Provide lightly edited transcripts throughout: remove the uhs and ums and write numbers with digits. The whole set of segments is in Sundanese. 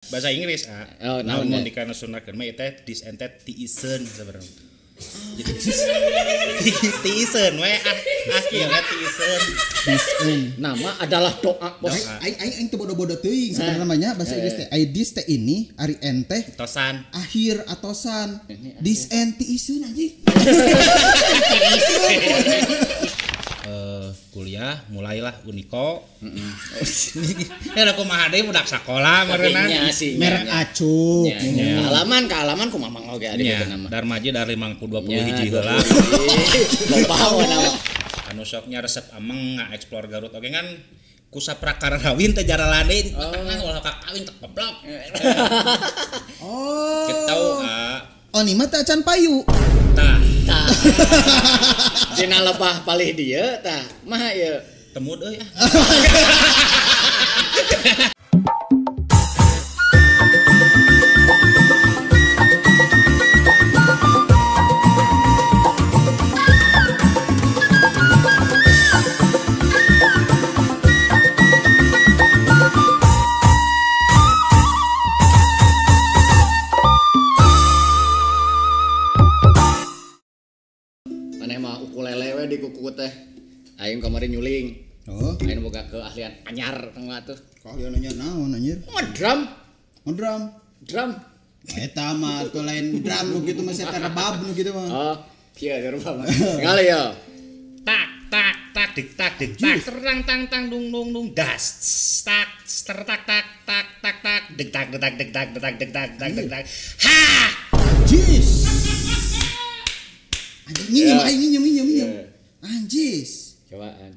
Bahasa Inggris ah. Oh, naon Namun ya? dikana sunahkeun mah ieu teh dis and tiiseun sebenarnya. Jadi tiiseun we ah akhirnya tiiseun. Diseun. Nama adalah doa, bos. Aing aing aing teu bodoh-bodoh teuing sebenarnya namanya bahasa Inggris teh. Ai dis teh ini ari en teh Tosan. akhir atosan. Dis and tiiseun anjing. Kuliah mulailah Uniko. Ya udah kumaha deui budak sakola meureunna. Nya sih. Merek acuk. Kaalaman, kaalaman kumaha mang oge adi Nya, beukeun nama. Darmaji dari 5 21 heula. Loba nama. Anu sok nya resep ameng nga-explore Garut oge kan ku saprakara kawin teh jaralade tengah ulah kawin teh goblok. Oh. Gitu ah. Oh, ni mah teh acan payu. Tah, Tah. Dina lepah palih dieu tah. Mah ieu. Temud euy ah. Maneh mah ukulele we di kuku teh. Aing kamari nyuling. Oh, Aing boga keahlian anyar tengah tuh. keahlian anyar naon anjir? Ngedrum, Ngedrum. drum. Eta mah tuh lain drum nu kitu mah saya rebab nu kitu mah. Oh, kieu rebab. Ngali yo. Tak tak tak dik tak dik tak terang tang tang dung dung dung das tak ter tak tak tak tak tak dik tak dik tak dik tak dik tak dik tak tak dik tak ha. Anjis. Anjing nyinyem aing nyinyem nyinyem nyinyem. Anjis. Cobaan.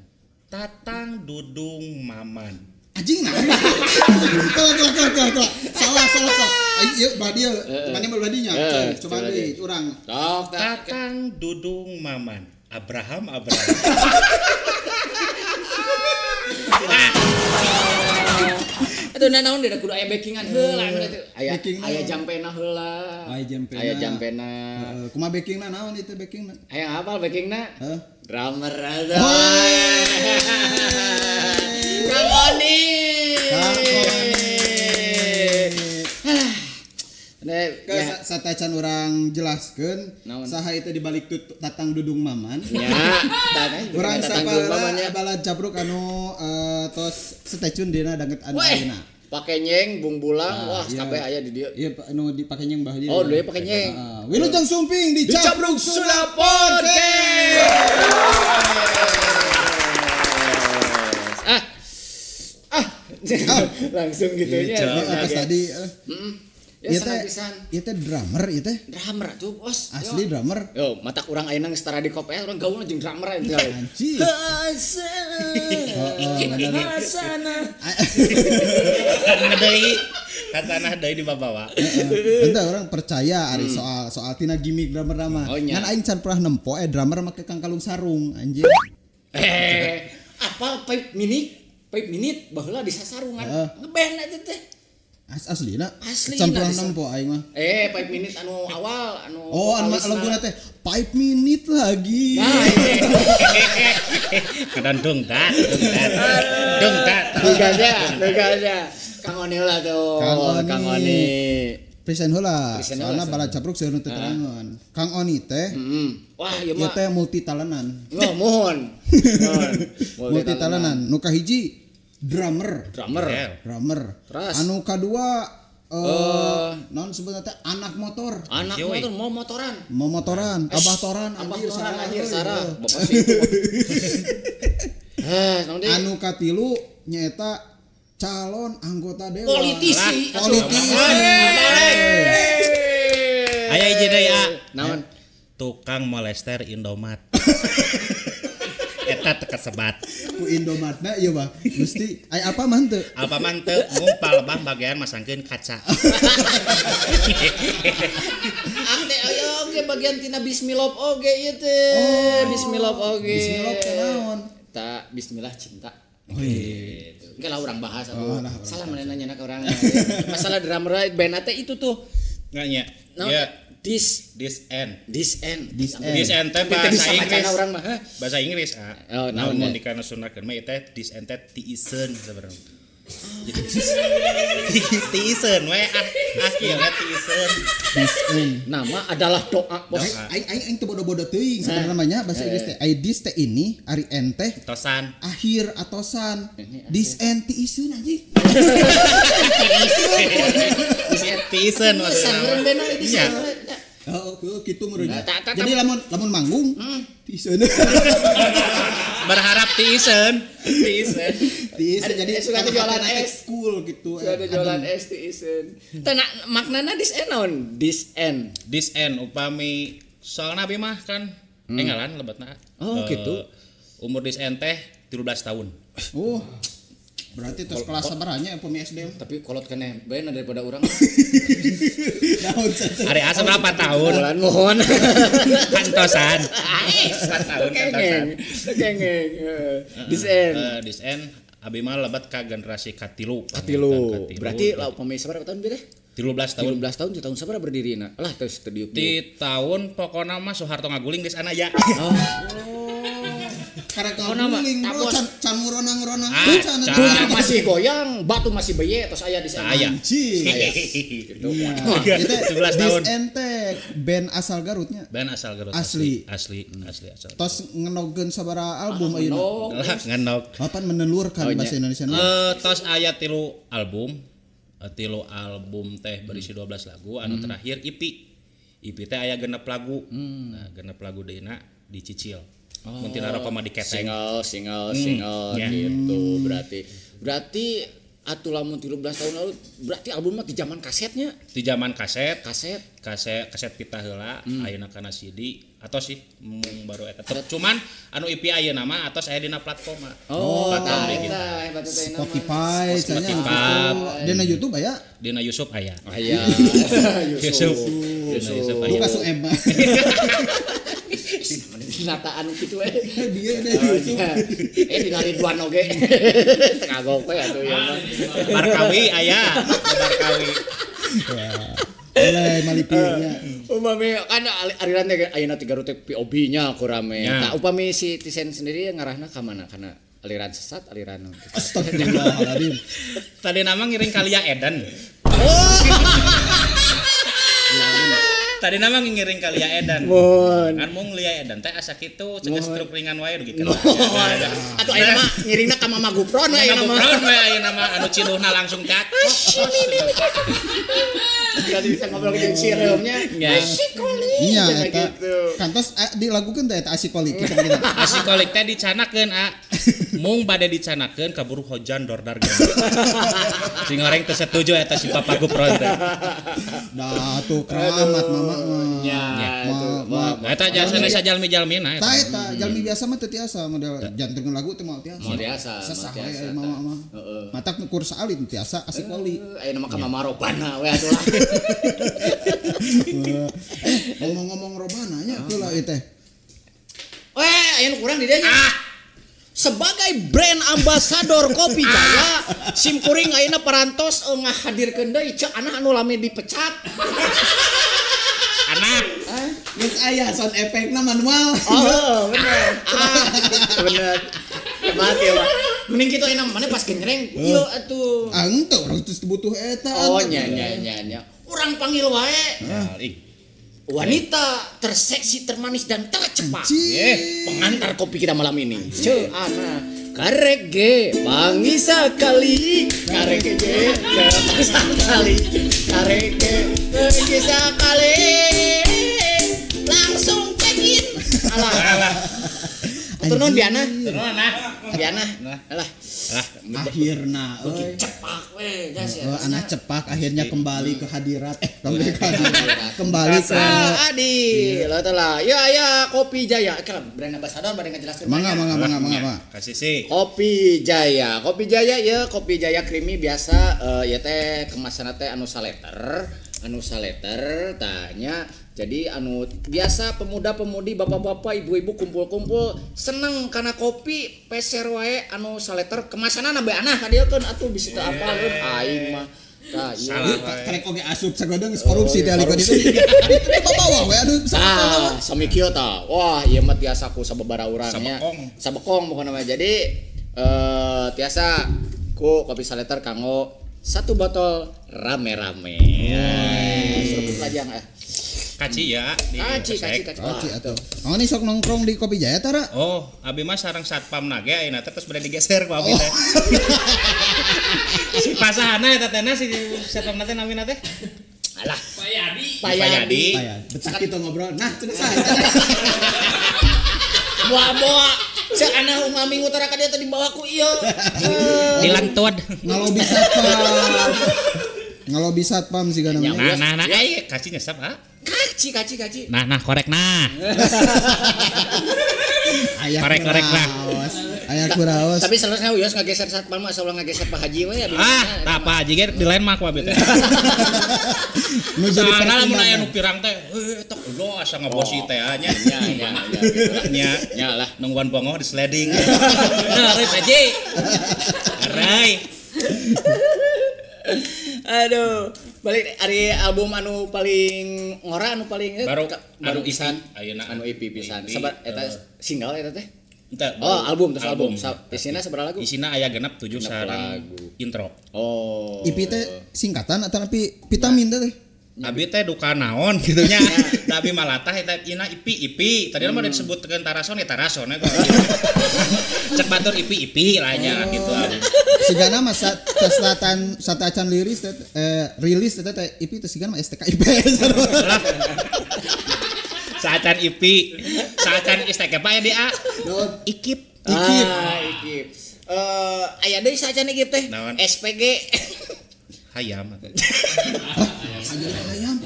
Tatang Dudung Maman. Anjing nah. Tuh tuh tuh tuh tuh. Salah salah salah. Aing ieu badi ieu. Mana mah badinya? Coba deui urang. Tok tak. Tatang Dudung Maman. Abraham Abraham. Atuh naon deui kudu aya backingan heula teh. Aya Backingna. aya jampena heula. Aya jampena. Aya jampena. Heeh, kumaha backingna naon itu backingna? Aya hafal backingna? Heh. Drummer atuh. Kang Oni. Kang Oni. Nih, Ke ya. satacan urang jelaskeun Naon? saha itu dibalik Tatang Dudung Maman. Ya, tanah Urang tatang dulu sapala mamanya. balad capruk anu tos stay tune dina danget anu Weh, ayeuna. pake nyeng, bung bulang, wah iya. kabeh aya di dieu. Iya, Pak, anu dipake nyeng bah Oh, dulu pake nyeng. Heeh. Wilujeng Sumping di Di Capruk Capruk Sunda Sunda Podcast. Ah. Ah. Langsung gitu nya. Iya, atas tadi Ya, ieu senang teh pisan. ieu teh drummer ieu teh. Drummer tuh, bos. Asli drummer. Yo, mata urang ayeuna geus tara di kopel, urang gaul jeung drummer aja. Anjing. Heeh, bener. Hasana. Tanah deui. Tanah deui dibawa. Ente orang percaya ari soal soal tina gimmick drummer mah. Oh, nya. Ngan aing can pernah nempo drummer make kangkalung sarung anjing. Apa pipe minit baheula di sasarungan. Heeh. Ngeband eta teh. Aslina. Aslina Can pernah disa- nempo aing mah. Pipe minit anu awal anu Oh, anu vokalisna. laguna teh 5 minute lagi. Nah, iya. Kadang dung dat dung dat. Dung dat. Tugasnya, tugasnya. Kang Oni lah tuh. Kang Oni. Kang Oni. Present heula. Present heula, Soalna balad capruk seueur nu teu terangan. Kang Oni teh Wah, ieu ieu mah. teh multi talenan. Oh, mohon. Mohon. Multi talenan. Nu kahiji drummer. Drummer. Drummer. Terus? Anu kadua non sebutna teh anak motor. Anak Iya, motor mau motoran. Momotoran, abah toran, Abah anjir, toran sarah, anjir euy. sarah. Bapak sih itu. Eh, naon deui? Anu katilu nyaeta calon anggota dewan. Politisi. Politisi. Aya hiji deui ah. Naon? Tukang molester Indomat. Eta teu kasebat. Ku Indomartna ieu mah. Mesti ai apa mah henteu? Apa mah teu mung palebah bagian masangkeun kaca. Ante aya oge bagian tina Bismillah oge ieu teh. Bismillah oge. Bismillah teh naon? Ta bismillah cinta. Oh, iya. Gitu. Engke lah urang bahas Oh, atuh. lah, urang Salah mana nanya ka urang. Masalah drummer band teh itu tuh. Enggak nya. Naon? Ya, This this end. this end. This end. This end teh Teu bahasa bisa Inggris. macana urang mah. heh. Bahasa Inggris ah. Oh, naon Namun ya? dikana sunahkeun mah ieu teh this end teh tiiseun sebenarnya. Tiiseun we ah kieu we tiiseun. Nama adalah doa bos. Aing aing aing teu bodoh-bodoh teuing sebenarnya namanya bahasa Inggris teh. Ai dis teh ini ari en teh tosan. Akhir atosan. Dis en tiiseun anjing. Tiiseun maksudna. Oh, kitu meureun. Jadi lamun lamun manggung tiiseun. Berharap tiiseun. Tiiseun. Tiiseun jadi suka jualan es cool gitu. Suka jualan es tiiseun. Teh maknana dis en naon? Dis en. Dis en upami soalna abi mah kan enggalan lebatna. Oh, gitu. Umur dis en teh 13 tahun. Oh. Berarti terus kelas sabaranya upami SD. Tapi kolot keneh bae daripada urang. Ari asa berapa tahun? Mohon. Kantosan. 4 tahun kantosan. Kengeng. Dis en. Dis en abi mah lebat ka generasi katilu. Katilu. Berarti lah upami sabaraha tahun beuh? 13 tahun. 13 tahun di tahun sabaraha berdirina? Lah terus teu diuk. Di tahun pokona mah Soeharto ngaguling geus aya. Oh. Karek ngaguling bro, can nguronang-nguronang can masih goyang, batu masih beye tos aya di sana. Aya. Gitu. 11 tahun. Dis ente band asal Garutnya. Band asal Garut asli. Asli, asli asal. Tos ngenogeun sabaraha album ayeuna. Lah ngenog. Kapan menelurkan bahasa Indonesia? Tos aya 3 album. 3 album teh berisi 12 lagu, anu terakhir EP. EP teh aya 6 lagu. Nah, 6 lagu deuna dicicil. Oh, mun tina rokok mah diketeng. Single yeah. Gitu berarti atuh lamun 13 tahun lalu berarti album mah di zaman kasetnya. Di zaman kaset. Kaset pita heula, ayeuna kana CD atau sih mung baru eta. Cuman anu EP ayeuna mah atos aya dina platform. Oh, platform digital. Spotify, dina YouTube aya? Dina Yusuf aya. Aya. Yusuf. Yusuf aya. Buka su emma. Nataan kitu we. Dia deh Yusuf. Dina Ridwan oge. Teu kagok we atuh ieu mah. Barkawi aya, Barkawi. Oleh malipirnya. Upami kan aliran teh ayeuna ti Garut teh POB-nya ku rame. Tah upami si Tisen sendiri ngarahna ka mana? Kana aliran sesat, aliran astagfirullahaladzim. Tadi nama ngiring Kalia Eden. Oh. Tadi nama ngiring ka Lia Edan. Kan mung Lia Edan teh asa kitu cegah stroke ringan wae dugi ka. Atuh ayeuna mah ngiringna ka Mama Gupron we ayeuna mah. Gupron we ayeuna mah anu ciduhna langsung ka. Jadi bisa ngobrol jeung si reumnya. Asikolik. Iya eta. Kantos dilagukeun teh eta asikolik kitu. Asikolik teh dicanakeun a. Mung bade dicanakeun kaburu hojan dordar ge. Sing goreng teu setuju eta si Papa Gupron teh. Dah tuh keramat mama. Ya, eta jasana sajalmi-jalmina eta. Eta jalmi biasa mah teu tiasa model jantung lagu teh moal tiasa. Moal tiasa. Sesah we mama mah. Heeh. Matak nu kur saalit tiasa asik wali. Ayeuna mah ka Mama Robana we atuh lah. Ngomong-ngomong Robana nya heula ieu teh. Weh, aya nu kurang di dieu nya. Sebagai brand ambassador Kopi Jaya, sim kuring ayeuna parantos ngahadirkeun deui ceuk anak anu lami dipecat. Anak. Geus aya sound effect-na manual. Oh, bener. Bener. Hebat ya, Pak. Mending kitu ayeuna mana pas genjreng ieu atuh. Ah, henteu urang geus butuh eta. Oh, nya nya nya nya. Urang panggil wae. Wanita terseksi, termanis dan tercepat. Pengantar kopi kita malam ini. Ceuk anak. Karek ge panggih sakali, karek ge panggih sakali, karek ge panggih sakali. Langsung check in. Alah. Alah. Atur nuhun Biana. Nuhun ah. Biana. Alah. Akhirna euy. Cepak we nya si anak cepak akhirnya kembali ke hadirat. Kembali ke hadirat. Kembali ke Adi. Lah lah. Ya ya Kopi Jaya. Kan brand ambassador bade ngajelaskeun. Mangga mangga mangga mangga. Kasih sih. Kopi Jaya. Kopi Jaya ya Kopi Jaya creamy biasa ya teh kemasanna teh anu saleter, anu saleter tanya. Jadi anu biasa pemuda-pemudi, bapak-bapak, ibu-ibu kumpul-kumpul seneng karena kopi peser wae anu saleter kemasanana bae anah kadieukeun atuh bisi teu apaleun aing mah. Tah ieu karek oge asup sagodeung geus korupsi teh alikeun itu. Bawa we anu ah sami kieu tah. Wah ieu mah tiasa ku sababaraha urang nya. Sabekong pokona mah. Jadi tiasa Ku kopi saleter kanggo 1 botol rame-rame. Seruput lajang ah. Kaci ya di Kaci kaci kaci. Kaci atuh. Oh ini sok nongkrong di Kopi Jaya tara? Oh, abi mah sareng satpam nage ayeuna teh terus bade digeser ku abi teh. Si pasahana eta teh si satpam teh namina teh. Alah, Pak Yadi. Betah kitu ngobrol. Nah, cenah saha. Boa-boa. Cek aneh unggal minggu tara ka dieu teh dibawa ku ieu. Dilantud. Ngalobi satpam. Ngalobi satpam siga namanya. Nah, nah, eh kaci nyesep ah. Kaci kaci. Nah, korek nah. Ayah korek nah. Ayah kuraos. Tapi seharusnya uyos ngageser satpam mah asa ulah ngageser Pak Haji we ya. Ah, tah Pak Haji ge di lain mah ku abi teh. Nu jadi pertimbangan lamun aya nu pirang teh, heuh tok lo asa ngabosi teh nya. Nya nya. Nya lah nungguan bongoh di sliding. Nah, Pak Haji. Arai. Aduh, balik ari album anu paling ngora anu paling baru pisan ayeuna anu EP pisan. Sabar eta single eta teh? Ente, oh, album terus album. Isina sabaraha lagu? Isina aya genep 7 sareng intro. Oh. EP teh singkatan atau vitamin teh? Abi teh duka naon gitu nya. Da abi malatah eta ina IP IP. Tadi mah disebutkeun tarason ya tarason eta. Cek batur IP IP lah nya gitu. Sigana mah satan satacan liris teh rilis teh teh IP teh sigana mah STKIP. Saacan IP, saacan STKP ya dia. Ikip. Ikip. Ikip. Aya deui saacan ikip teh. SPG. Hayam atuh. Hayam.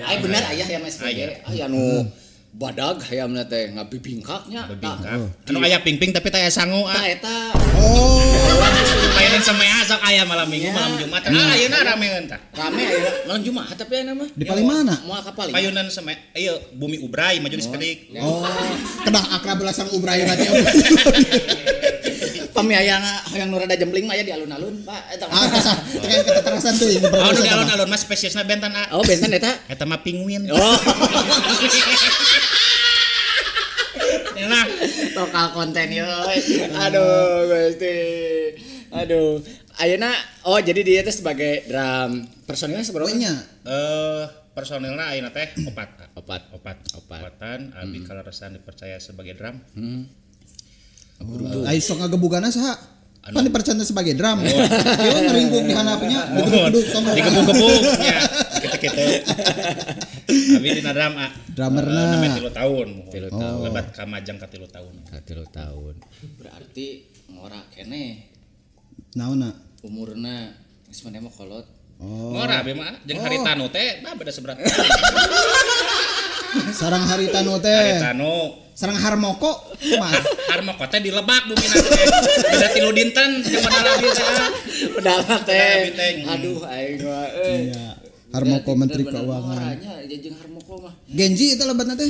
Ay bener aya hayam SPG. Aya nu badag hayamna teh ngabibingkaknya. Bibingkak. Anu aya pingping tapi teh aya sangu ah. Eta. Oh. Payanin semea sok aya malam Minggu, malam Jumat. Ah ayeuna rameun tah. Rame ayeuna malam Jumat tapi ayeuna mah. Di paling mana? Moal ka paling. Payunan semea ieu bumi Ubrai maju di sakedik. Oh. Kedah akrab belasang Ubrai berarti. Pami aya hoyong nu rada jempling mah aya di alun-alun, Pak. Eta. Ah, kasah. Tekan keterasan teuing. Oh, nu di alun-alun mah spesiesna benten ah. Oh, benten eta? Eta mah penguin. Oh. Nah, lokal konten yo. Aduh, Gusti. Aduh. Ayeuna oh jadi dia teh sebagai drum personilnya seberapa? Nya. Personilna ayeuna teh opat. Opatan abi kaleresan dipercaya sebagai drum. Ayo sok ngagebugana saha? Pan dipercaya sebagai drum. Ieu ngeringkuk di handapnya, digebuk-gebuk tong. Digebuk-gebuk nya. Kitu-kitu. Abi dina drum ah. Drummerna 3 tahun. 3 tahun. Lebat ka Majang ka 3 tahun. Ka 3 tahun. Berarti ngora keneh. Naonna? Umurna geus maneh mah kolot. Oh. Ngora abi mah jeung Haritanu teh bah beda seberat. Sarang Haritanu teh. Haritanu. Sarang Harmoko mah. Harmoko teh dilebak bumina teh. Beda 3 dinten jeung padahal abi teh. Padahal teh. Aduh aing mah euy. Iya. Harmoko Menteri Keuangan. Nya jeung Harmoko mah. Genji eta lebatna teh.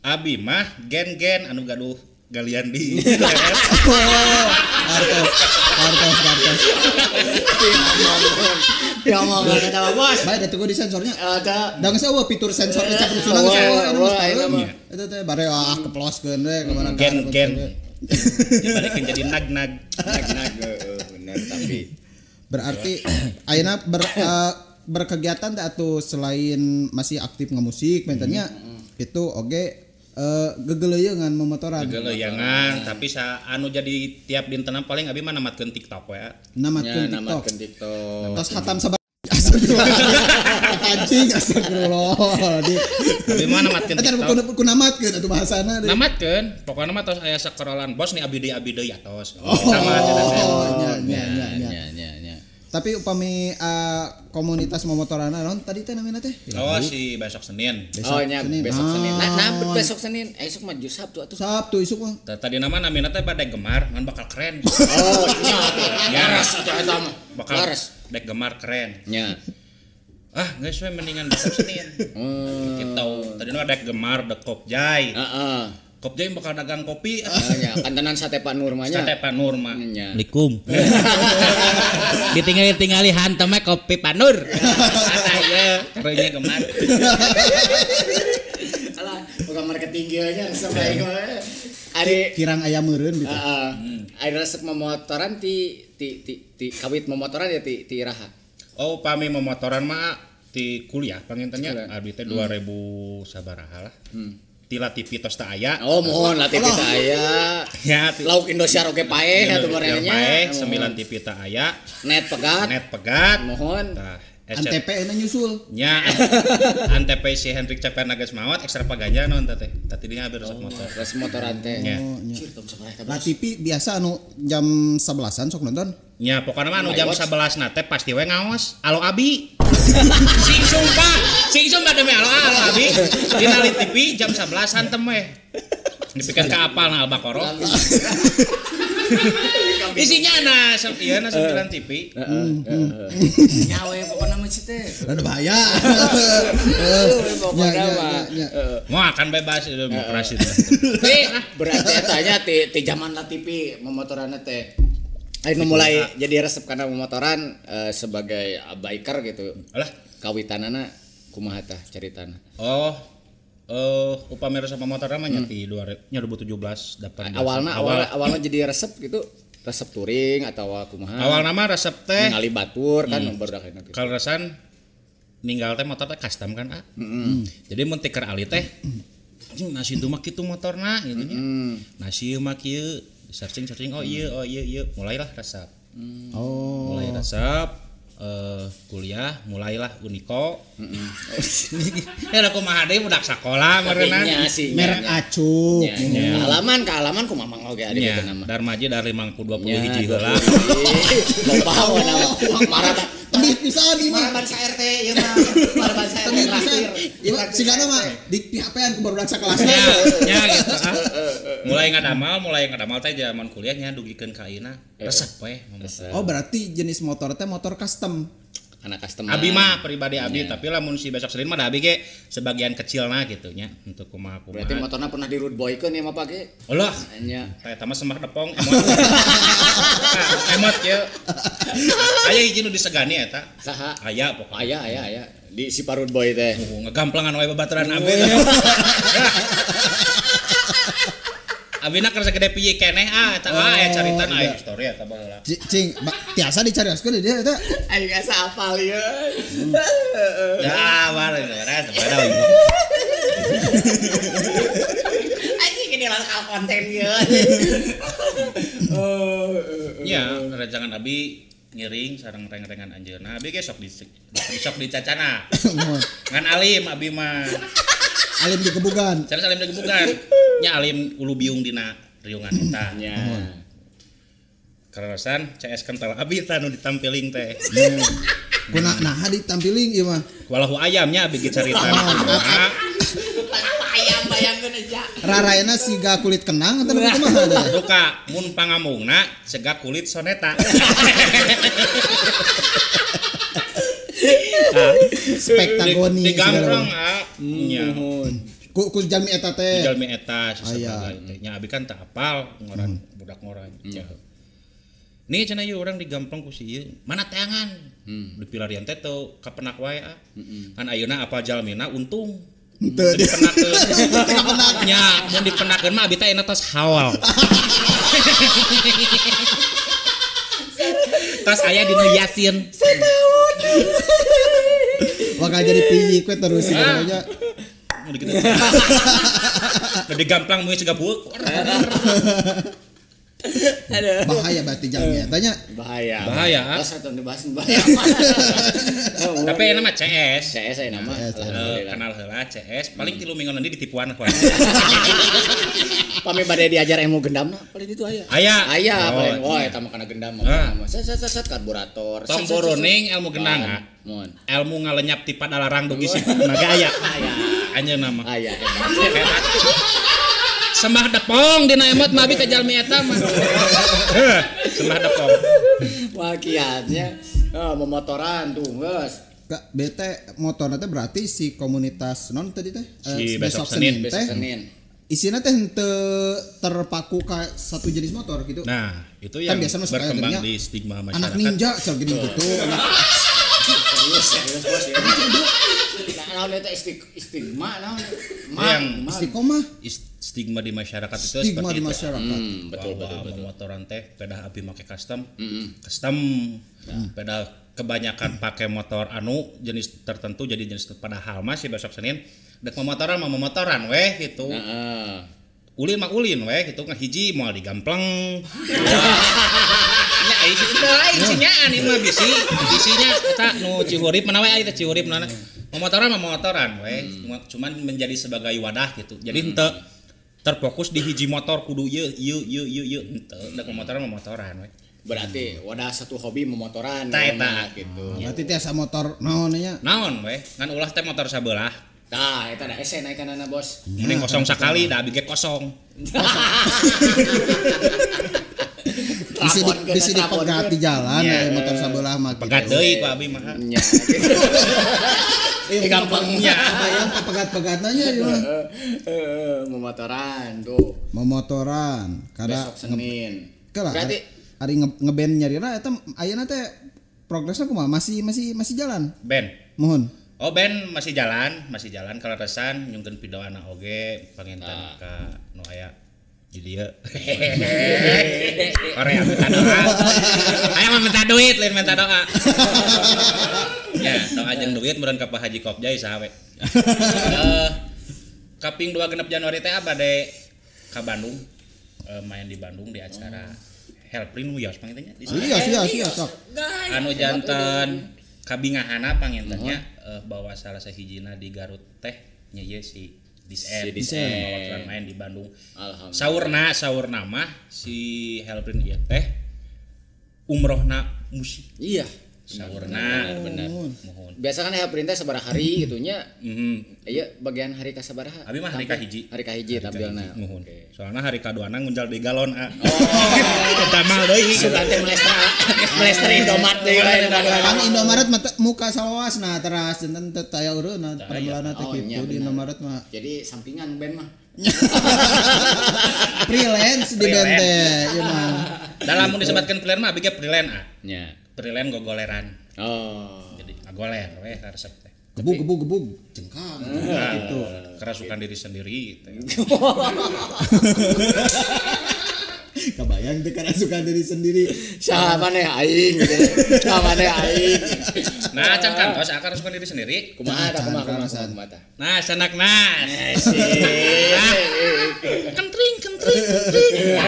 Abi mah gen-gen anu gaduh galian di. Kartos. Ya ngomong eta mah bos. Bae da tunggu di sensornya. Ada. Da geus eueuh fitur sensor teh capruk sunang geus eueuh. Eta teh bare ah keploskeun we ka mana. Gen-gen. Dibalikeun jadi nag-nag. Nag-nag heeh bener tapi berarti ayeuna berkegiatan teh atuh selain masih aktif ngemusik mentannya itu oge gegeleuyeungan momotoran. Gegeleuyeungan tapi sa anu jadi tiap dintenan paling abi mah namatkeun TikTok we. Namatkeun TikTok. Tos khatam sabar. Anjing astagfirullah. Abi mah namatkeun TikTok. Eta ku namatkeun atuh bahasana. Namatkeun, pokona mah tos aya sakrolan bos nih abi deui atos. Sama nya nya. Tapi upami komunitas momotorana naon tadi teh namina teh? Oh si besok Senin. Oh nya besok Senin. Nah besok Senin, esuk mah Sabtu atuh. Sabtu isuk mah. Tadi nama namina teh bade gemar, ngan bakal keren. Oh nya atuh. Laras atuh eta mah. Bakal dek gemar keren. Nya. Ah geus we mendingan besok Senin. Gitu. Tadi nama dek gemar dek kopjai. Heeh. Kopjai bakal dagang kopi. Oh, ya, kantenan sate Pak Nur mah nya. Sate Pak Nur mah. Assalamualaikum. Ditinggali-tingali hantam mah kopi Pak Nur. Ada ya, karunya gemar. Alah, bukan marketing ieu nya sampai mah. Ari Kirang aya meureun gitu. Heeh. Ari resep memotoran ti ti ti ti kawit memotoran ya ti ti iraha. Oh, pami memotoran mah ti kuliah pangintennya abdi teh 2000 sabaraha lah. Ti La TV tos teu aya. Oh, mohon La TV teu aya. Ya, Lauk Indosiar oge paeh atuh merenya. Paeh 9 TV teu aya. Net pegat. Net pegat. Mohon. Tah, Antp euna nyusul. Nya. Antp si Hendrik Caperna geus maot ekstravaganza naon teh. Tadi dinya abdi resep motor. Resep motoran teh. Cir tong sabaraha. La TV biasa anu jam 11-an sok nonton. Nya, pokona mah anu jam 11 na teh pasti we ngaos. Alo abi. Sing sumpah, sing sumpah demi alo alo abi. Dina TV jam 11 hantem we. Dipikeun ka apal na Al-Baqarah. Isinya na ieu na 9 TV. Nyawe pokona mah sih teh. Rada bahaya. Pokona mah. Moal kan bebas demokrasi teh. Berarti eta nya ti zaman La TV memotoranna teh. Ayo mulai jadi resep karena memotoran sebagai biker gitu. Alah, kawitanana kumaha tah caritana? Oh, upami resep memotoran mah nya ti 2017 18. Awalna jadi resep gitu, resep touring atawa kumaha? Awalna mah resep teh ningali batur kan barudak enak gitu. Kaleresan ninggal teh motor teh custom kan, ah. Jadi mun ti keur ali teh anjing nasi itu mah kitu motorna gitu nya. Nasi mah kieu. Searching oh iya iya mulailah resep. Oh. Mulai resep kuliah mulailah Uniko. Ya aku kumaha deui budak sakola meureunna. Merek acuk. Halaman ka halaman kumaha mang oge adi kitu nama. Darmaji dari 521 hiji heula. Loba marah Tebih pisan ieu mah. Maraban sa RT ieu mah. Maraban sa RT terakhir. Ieu sigana mah di PHP-an ku barudak sakelasna. Nya gitu ah. Mulai ngadamal teh zaman kuliahnya dugikeun ka ayeuna. Resep we. Oh, berarti jenis motor teh motor custom. Anak custom. Abi mah pribadi abi, tapi lamun si besok Senin mah da abi ge sebagian kecilna gitu nya untuk kumaha kumaha. Berarti motorna pernah di road boykeun ya mah pake? Ulah. Nya. Tah eta mah semah depong emot. Emot ye. Aya hiji nu disegani eta. Saha? Aya pokoknya. Aya. Di si parut boy teh. Ngegamplangan wae babaturan abi. Abina keur sagede piye keneh ah eta aya carita aya story eta baheula. Cing, tiasa dicarioskeun di dieu eta. Aing asa apal ieu. Ya, mare beres beda. Anjing ini lah konten ieu. Ya, rerencangan abi ngiring sareng reng-rengan anjeunna. Abi ge sok dicacana. Ngan alim abi mah. Alim digebugan. Sanes alim digebugan. Nya alim ulu biung dina riungan eta. Nya. Kaleresan CS kental abi tah nu ditampiling teh. Kuna naha ditampiling ieu mah. Walahu ayamnya abi ge carita. Walahu ayam bayangkeun aja. Rarayana siga kulit kenang atau kumaha? Duka mun pangamungna sega kulit soneta. Spektagoni. Digambrong ah. Nya. Ku jalmi eta teh. Jalmi eta sasabagai teh. Nya abi kan teu apal ngoran budak ngoran. Nih cenah ieu urang digamplong ku si ieu. Mana teangan? Di pilarian teh teu kapenak wae ah. Kan ayeuna apal jalmina untung. Teu dipenakeun. Nya mun dipenakeun mah abi teh ayeuna tos hawal. Tos aya dina Yasin. Sataun. Bakal jadi piyik we terus sih namanya. Udah gitu. Udah digamplang meuy siga bueuk. Bahaya berarti jamnya. Tanya. Bahaya. Bahaya. Terus atau dibahas bahaya. Tapi enak mah CS. CS aya nama. Kenal heula CS paling 3 minggu nanti ditipuan ku. Pami bade diajar ilmu gendamna paling itu aya. Aya. Aya paling wah eta mah kana gendam mah. Set set set karburator. Tong boroning ilmu gendang. Mohon. Ilmu ngalenyap ti padalarang dugi si naga aya. Aya. Anjeunna mah. Aya. Sembah depong dina emot mah abi ka jalmi eta mah. Sembah depong. Wah kiatnya memotoran tuh geus. Bete motorna teh berarti si komunitas non tadi teh si besok Senin besok Senin. Isina teh henteu terpaku ka satu jenis motor gitu. Nah, itu yang kan biasa berkembang di stigma masyarakat. Anak ninja cel gini gitu. Serius, serius bos ya. Naon eta stigma naon? Yang istiqomah stigma di masyarakat itu stigma seperti di itu. masyarakat. Betul betul. Motoran teh pedah api make custom. Custom. Pedah kebanyakan pakai motor anu jenis tertentu jadi jenis padahal masih besok Senin dek memotoran mah memotoran weh gitu. Heeh. Ulin mah ulin weh gitu ngahiji moal digampleng. Nya ai si teu lain si nyaan ieu mah bisi bisinya eta nu Cihurip mana we ai teh Cihurip mana. Memotoran mah motoran weh cuman menjadi sebagai wadah gitu. Jadi henteu terfokus di hiji motor kudu ieu ieu ieu ieu ieu henteu dek memotoran mah motoran weh. Berarti wadah satu hobi memotoran eta gitu. Berarti tiasa motor naon nya? Naon weh ngan ulah teh motor sabelah. Tah, eta da hese naekanana bos. Mending kosong sakali da abi ge kosong. Bisi dipegat di jalan ya, motor sabelah mah gitu. Pegat deui ku abi mah. Nya gitu. Gampangnya. Bayang kepegat-pegatna nya ieu mah. Memotoran tuh. Memotoran kada besok Senin. Berarti ari ngeband nyarira eta ayeuna teh progresna kumaha? Masih jalan? Band. Mohon. Oh band masih jalan kaleresan nyungkeun pidoana oge panginten ka nu aya di dieu. Korea minta doa. Aya mah minta duit lain minta doa. Ya, doa jeung duit meureun ka Pak Haji Kopjai saha we. Kaping 2 genep Januari teh bade ka Bandung, main di Bandung di acara Helprin wios panginten nya. Iya sok. Anu janten kabingahana pangintennya bahwa salah sahijina di Garut teh nya ieu si Disen waktu main di Bandung. Saurna mah si Helprin ieu teh umrohna musik. Iya. Saurna bener. Mohon. Biasa kan Helprin teh sabaraha hari gitu nya. Ieu bagian hari ka sabaraha? Abi mah hari ka hiji. Hari ka hiji tampilna. Mohon. Soalna hari kaduana ngunjal di galon a. Eta mah deui. Sugan teh melester Indomaret deui lain kadua. Kan Indomaret muka salawasna teras janten teu taya eureunna permelana teh kitu di Indomaret mah. Jadi sampingan band mah. Freelance di band teh ieu mah. Dalam mun disebutkeun freelance mah abi ge freelance a. Nya. Freelance gogoleran. Oh. Jadi ngagoler we karesep teh. Gebug jengkang gitu. Kerasukan diri sendiri teh. Kabayang teh kerasukan diri sendiri. Saha maneh aing gitu. Saha maneh aing. Nah, can kantos kerasukan diri sendiri. Kumaha tah kumaha tah. Nah, sanak nas. Kentring kentring kentring.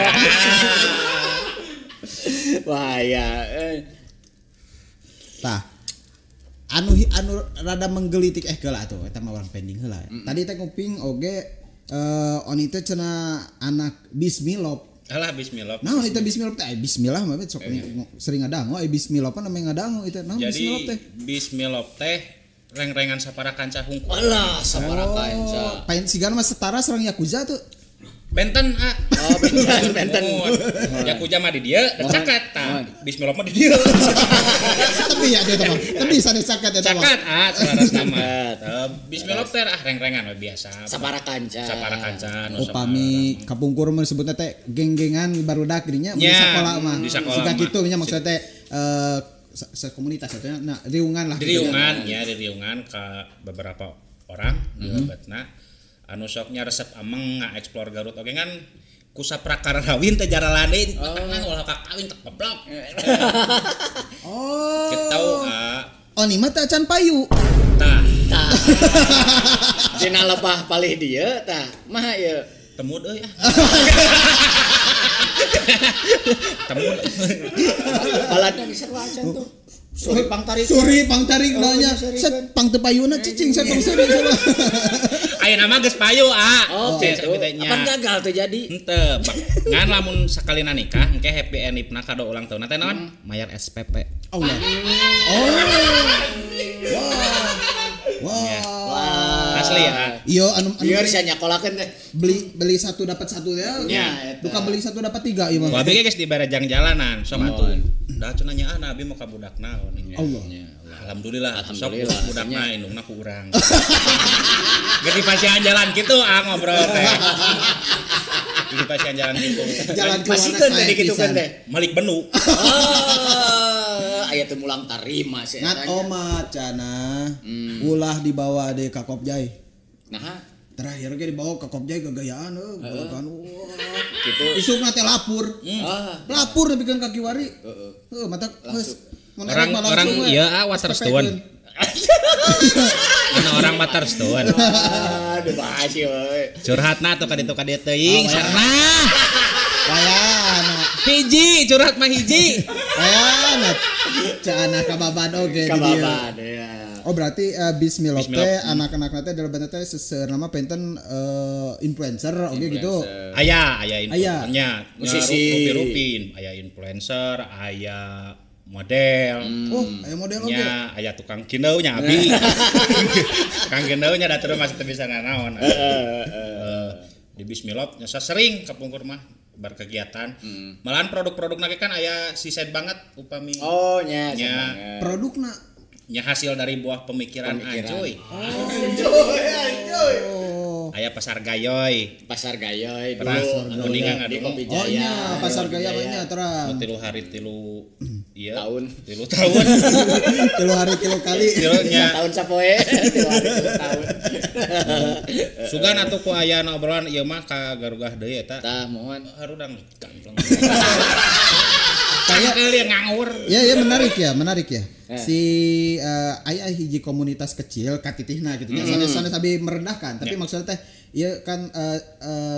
Wah ya. Tah. Anu rada menggelitik geula atuh eta mah urang pending heula. Tadi teh kuping oge oni teh cenah anak Bismillah. Alah Bismillah. Nah, itu Bismillah teh bismillah mah sok sering ngadangu bismillah apa namanya ngadangu itu. Nah, Bismillah teh. Bismillah teh reng-rengan sapara kanca hungkul. Alah, sapara kanca. Pain sigana mah setara sareng Yakuza tuh. Benten ah. Oh, benten. Yakuza mah di dieu, cakat tah. Bismillah mah di dieu. Tapi ya dia mah. Tapi sanes cakat eta mah. Cakat ah sanes nama. Bismillah teh ah reng-rengan we biasa. Sapara kanca. Sapara kanca. Upami kapungkur mah disebutna teh geng-gengan barudak geuning nya di sakola mah. Siga kitu nya maksudna teh sekomunitas atuh nya nah riungan lah. Riungan ya, riungan ka beberapa orang di lebatna. Anu sok nya resep ameng ngaeksplor Garut oge kan ku saprakara rawin teh jaralane tengah ulah kakawin teh goblok. Oh. Kitu oh ni mah teh acan payu. Tah. Tah. Dina lebah palih dieu tah. Mah ieu. Temud euy ah. Temud. Baladna geus sarua acan tuh. Suri pangtarik. Suri pangtarik nanya. Set pang teu payuna cicing set pang suri. Ayeuna mah geus payu ah. Oh, gitu. Apa gagal tuh jadi? Henteu. Ngan lamun sakalina nikah engke happy endingna kado ulang tahunna teh naon? Mayar SPP. Allah. Oh. Wah. Wah. Asli ya. Iya anu biar sia nyakolakeun teh. Beli satu dapat satu ya. Duka beli satu dapat tiga ieu mah. Wah, abi geus dibere jang jalanan sok atuh. Dah cenah nya ah abi mau ka budakna. Allah. Alhamdulillah, sok budakna indungna ku urang. Geus dipasihan jalan kitu ah ngobrol teh. Di pasihan jalan kitu. Jalan masikeun teh dikitukeun teh. Malik benu. Oh, aya teu mulang tarima sih Ngat omat cana. Ulah dibawa deui ka Kopjai. Nah, terakhir ge dibawa ke Kopjai gagayaan heuh, kan. Gitu. Isukna teh lapur. Lapur nepikeun ka kiwari. Heeh, mata geus orang ieu ah Waterstone. Anu orang Waterstone. Aduh bahas euy. Curhatna atuh ka ditu ka dieu teuing sarna. Wayana. Hiji curhat mah hiji. Wayana. Cenah kababan oge di dieu. Kababan ya. Oh berarti Bismillah teh anak-anak teh dalam bentuk teh seseur nama penten influencer oke gitu. Aya influencernya. Musisi. Rupi-rupin, aya influencer, aya model. Oh, aya model oge. Nya aya tukang kindeu nya abi. Tukang kindeu nya da terus masih teu bisa nanaon. Di Bismillah nya sering kapungkur mah berkegiatan. Malahan produk-produkna ge kan aya si sad banget upami. Oh nya. Produkna nya hasil dari buah pemikiran. Anjoy. Anjoy. Aya Pasar Gayoy. Pasar Gayoy dulu kuningan di Kopi Jaya. Oh iya, Pasar Gayoy nya terang. 3 hari 3 ieu tahun. 3 tahun. 3 hari 3 kali. Nya tahun sapoe 3 hari 3 tahun. Sugan atuh ku aya obrolan ieu mah ka garugah deui eta. Tah mohon harudang gampleng. Kayak nganggur. Ya menarik ya. Si aya hiji komunitas kecil katitihna gitu nya. Sanes abi merendahkan, tapi maksudnya teh ieu kan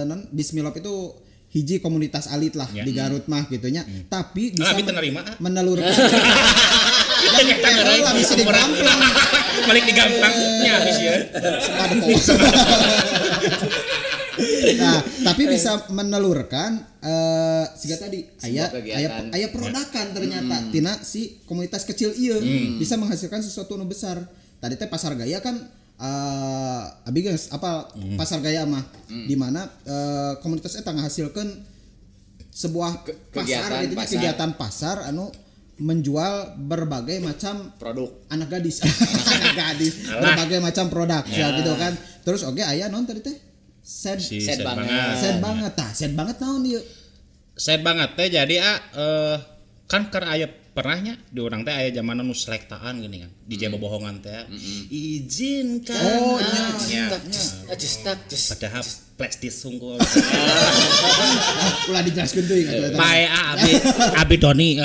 non Bismillah itu hiji komunitas alit lah di Garut mah gitu nya. Tapi bisa menelurkan. Ya bisa digamplang. Balik digamplang nya habis ya. Nah, tapi bisa menelurkan siga tadi aya produkan ternyata tina si komunitas kecil ieu bisa menghasilkan sesuatu nu besar. Tadi teh Pasar Gaya kan abi geus apa Pasar Gaya mah di mana komunitas eta ngahasilkeun sebuah pasar gitu, kegiatan pasar anu menjual berbagai macam produk anak gadis. Anak gadis berbagai macam produk ya gitu kan. Terus oke aya non tadi teh sad banget. Sad banget tah, sad banget naon ieu? Sad banget teh jadi kan keur aya pernahnya di urang teh aya zaman nu selektaan gini kan. Di jaba bohongan teh. Izinkan. Oh nya. Padahal plastis sungguh. Ulah dijelaskeun teuing atuh eta. Bae abi Doni.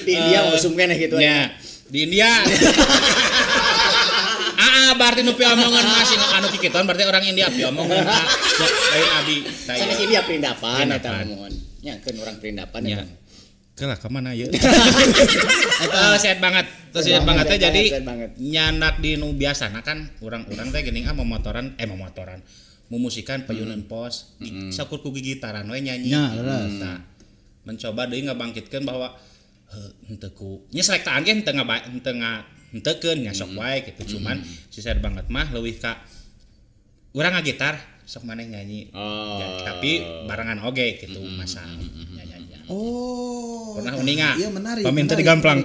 Di India usum keneh kitu nya. Di India. Berarti nu piomongan masih anu kikituan berarti orang India piomongan lain abi. Sanes India perindapan eta mohon. Nya keun urang perindapan eta. Kelah ka mana ieu? Sehat banget. Terus sehat banget teh jadi nyandak di nu biasana kan urang-urang teh geuning momotoran mumusikan payunan pos sakur ku gigitaran we nyanyi. Nah, mencoba deui ngabangkitkeun bahwa henteu ku nya selektaan ge henteu henteukeun nya sok wae gitu cuman si sad banget mah leuwih ka urang ngagitar sok maneh nyanyi. Ya, tapi barengan oge gitu masa nyanyi. Oh. Pernah uninga. Iya menarik. Paminta digamplang.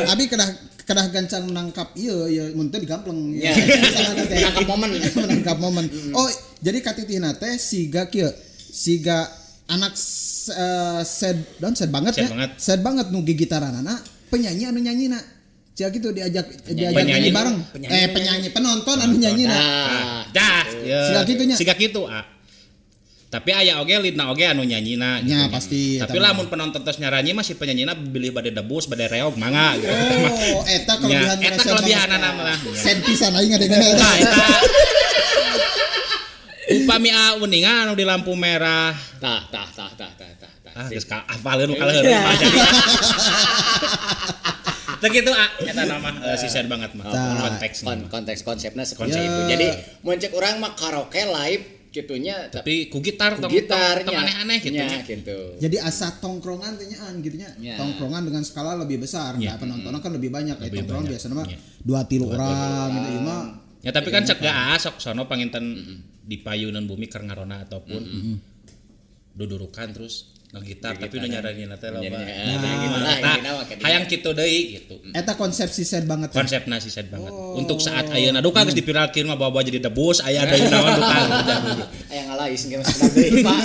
Abi kedah gancang menangkap ieu ya mun teu digampleng. Ya. Menangkap momen. Menangkap momen. Oh, jadi katitihna teh siga kieu. Siga anak sad banget ya. Sad banget nu gigitaranana, penyanyi anu nyanyina. Cia gitu diajak nyanyi bareng. Penyanyi penonton anu nyanyina. Dah, siga kitunya. Siga kitu, Tapi aya oge leadna oge anu nyanyina gitu. Nya pasti. Tapi lamun penonton tos nyaranyi masih penyanyina bilih bade debus, bade reog mangga gitu. Oh, eta kelebihan eta kelebihanana mah. Sad pisan aing ngadengena eta. Tah eta. Upami uninga anu di lampu merah. Tah. Ah geus ka hafaleun kaleuheun mah jadi. Teu kitu eta nama si sad banget mah konteks konteks konsepna seperti itu. Jadi mun cek urang mah karaoke live gitunya tapi ku gitar tong aneh-aneh gitu nya gitu. Jadi asa tongkrongan teh nyaan gitu nya. Tongkrongan dengan skala lebih besar. Nah, penontonnya kan lebih banyak kayak tongkrongan biasanya mah 2-3 orang gitu ieu mah. Ya tapi kan cek ga sok sono panginten di payunan bumi keur ngarona ataupun dudurukan terus ngegitar tapi udah nyaranin teh loba. Nah, hayang kitu deui gitu. Eta konsep si sad banget. Konsepna si sad banget. Untuk saat ayeuna duka geus dipiralkeun mah bawa-bawa jadi debus aya deui naon duka. Aya ngalais engke mah deui Pak.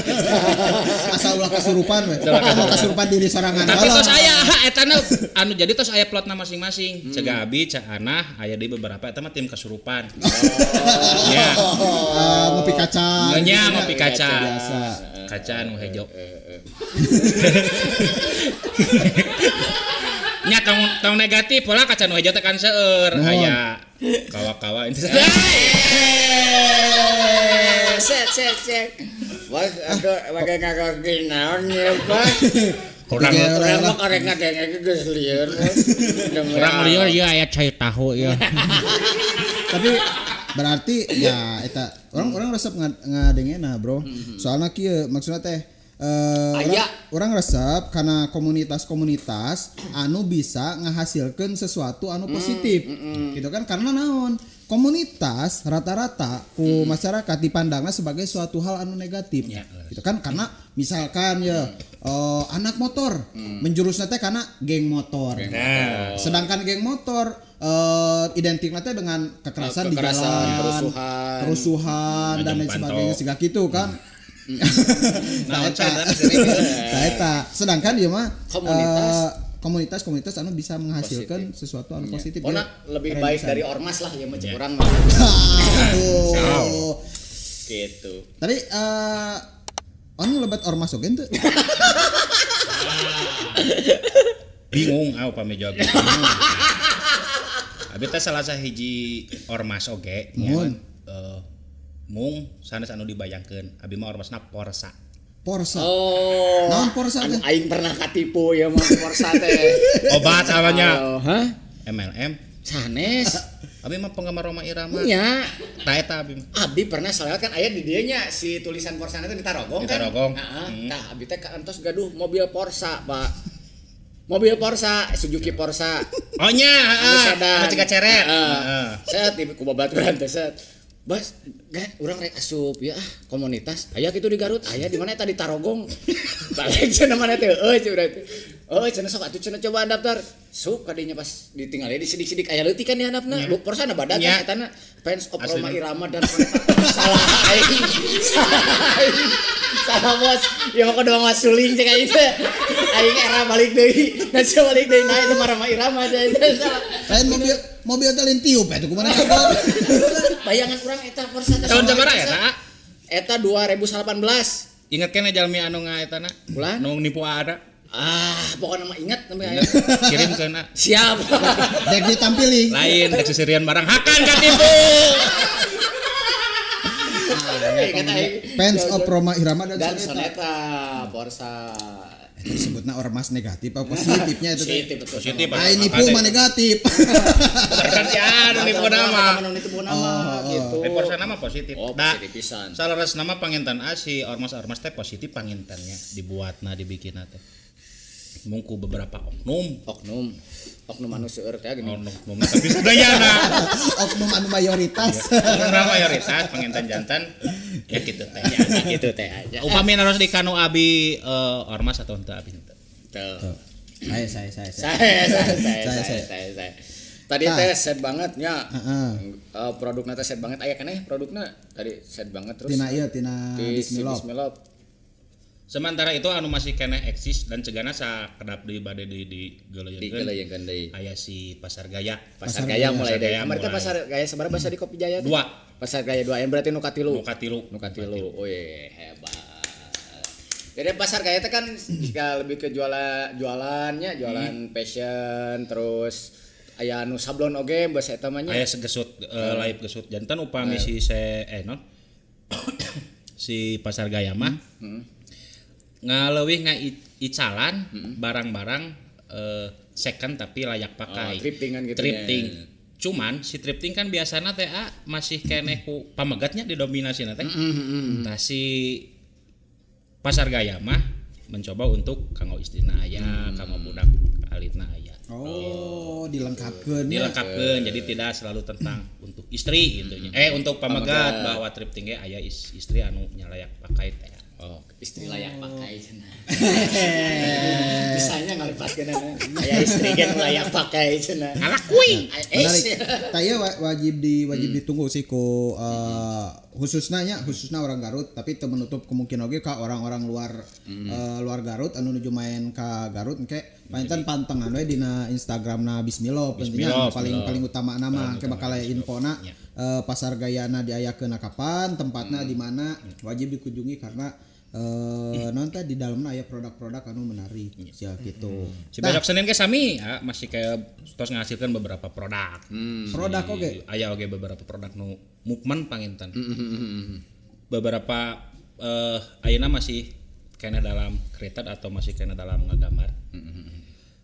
Asal ulah kasurupan we. Ulah kasurupan diri sorangan. Tapi tos aya etana anu jadi tos aya plotna masing-masing. Cega abi, Cak Anah, aya deui beberapa eta mah tim kasurupan. Ya. Ngopi kaca. Nya ngopi kaca. Biasa. Kaca anu hejo. Nya tong negatif pola kaca nu hejo teh kan seueur aya kawa-kawa itu. Set set set. Bos aduh bage ngagogi naon ieu Bos. Kurang mah karek ngadenge geus lieur. Kurang lieur ieu aya cai tahu ieu. Tapi berarti ya eta orang resep ngadengena bro. Soalna kieu maksudna teh orang resep karena komunitas-komunitas anu bisa ngahasilkeun sesuatu anu positif. Gitu kan karena naon? Komunitas rata-rata ku masyarakat dipandangnya sebagai suatu hal anu negatif. Ya. Gitu kan karena misalkan ya anak motor menjurusnya teh karena geng motor. Nah. Sedangkan geng motor identiknya teh dengan kekerasan di jalan, kerusuhan dan lain sebagainya sehingga gitu kan. Nah, eta. Sedangkan dia mah komunitas anu bisa menghasilkan positif. Sesuatu anu positif. Pokoknya lebih baik dari ormas lah ya mah cek urang mah. Aduh. Gitu. Tapi anu lebat ormas oge henteu? Bingung au pami jawab. Abi teh salah sahiji ormas oge nya. Mung sanes anu dibayangkeun. Abi mah ormasna Porsa. Porsa. Oh. Naon Porsa teh? Aing pernah katipu ya mah Porsa teh. Obat awalnya. Hah? MLM. Sanes. Abi mah penggemar Rhoma Irama. Nya. Tah eta abi mah. Abi pernah salewat kan aya di dieu nya si tulisan Porsa teh di Tarogong kan. Di Tarogong. Heeh. Tah abi teh kaentos gaduh mobil Porsa, Pak. Mobil Porsa, Suzuki Porsa. Oh nya, heeh. Anu ciga ceret. Heeh. Set di ku babaturan teh set. Bas, gak, urang rek asup ya komunitas. Aya kitu di Garut, aya di mana eta di Tarogong. Balik cenah mana teh, euy cenah teh. Euy cenah sok atuh cenah coba daftar. Sup kadinya pas ditinggali di sidik-sidik aya leutik kan di handapna. Lu Porsana badag kan etana fans of Rhoma Irama dan salah aing. Salah aing. Salah bos. Ya mah kudu masuling cek aing teh. Aing era balik deui. Da sia balik deui nae teh Rhoma Irama teh. Lain mobil teh lain tiup atuh kumaha. Bayangan urang eta Porsa teh. Tahun sabaraha eta? Eta 2018. Ingat keneh jalmi anu ngaetana? Nu nipu ada. Ah, pokoknya mah ingat namanya. Kirim ke na. Siap. Dek ditampilin. Lain dek sisirian barang hakan katipu. Fans of Rhoma Irama dan Soneta Porsa. Itu disebutna ormas negatif apa positifnya itu teh? Positif. Lain nipu mah negatif. Kan ya nipu nama. Nipu nama gitu. Porsa nama positif. Oh, positif pisan. Salaras nama panginten si ormas-ormas teh positif pangintennya dibuatna dibikinna teh. Mungku beberapa oknum anu seueur teh gini. Oknum tapi sadayana. Oknum anu mayoritas. Oknum mayoritas panginten jantan ya kitu teh. Ya kitu teh aja. Upami naros di kanu abi ormas atau henteu abi henteu. Tuh. Saya. Tadi teh set banget nya. Produkna teh set banget aya keneh produkna tadi set banget terus. Tina ieu tina Bismillah. Sementara itu anu masih keneh eksis dan cegana sakedap deui bade di geuleuyeukeun deui. Aya si Pasar Gaya. Pasar Gaya mulai deui. Kamari teh Pasar Gaya sabaraha basa di Kopi Jaya teh? 2. Pasar Gaya 2 yang berarti nu katilu. Nu katilu. Wih, hebat. Jadi Pasar Gaya teh kan jika lebih ke jualannya, jualan fashion terus aya anu sablon oge basa eta mah nya. Aya segesut laip gesut jantan upami si si Pasar Gaya mah. Ngaleuwih ngaicalan barang-barang second tapi layak pakai. Oh, thriftingan gitu. Thrifting. Ya. Cuman si thrifting kan biasana teh masih keneh ku pamegatnya didominasi teh. Tah si Pasar Gaya mah mencoba untuk kanggo istrina aya, kanggo budak alitna aya. Oh, gitu. Dilengkapkeun. Dilengkapkeun jadi tidak selalu tentang untuk istri gitu nya. Untuk pamegat bahwa thrifting ge aya istri anu nya layak pakai teh. Oke. Istri layak pakai cenah. Bisanya ngalipatkeun aya istri kan layak pakai cenah. Ngalakui. Menarik. Tah ieu wajib ditunggu sih ku khususna nya, khususna orang Garut, tapi teu menutup kemungkinan oge ka orang-orang luar luar Garut anu nuju main ka Garut engke panten pantengan we dina Instagramna Bismillah pentingnya paling utama nama engke bakal aya infona pasar gayana diayakeun kapan, tempatna di mana, wajib dikunjungi karena nanti di dalamnya aya produk-produk anu menarik ya gitu. Si besok Senin ke sami ya, masih kayak terus ngasilkan beberapa produk. Produk oge. Aya oge beberapa produk nu movement panginten. Beberapa ayeuna masih kena dalam created atau masih kena dalam ngagambar.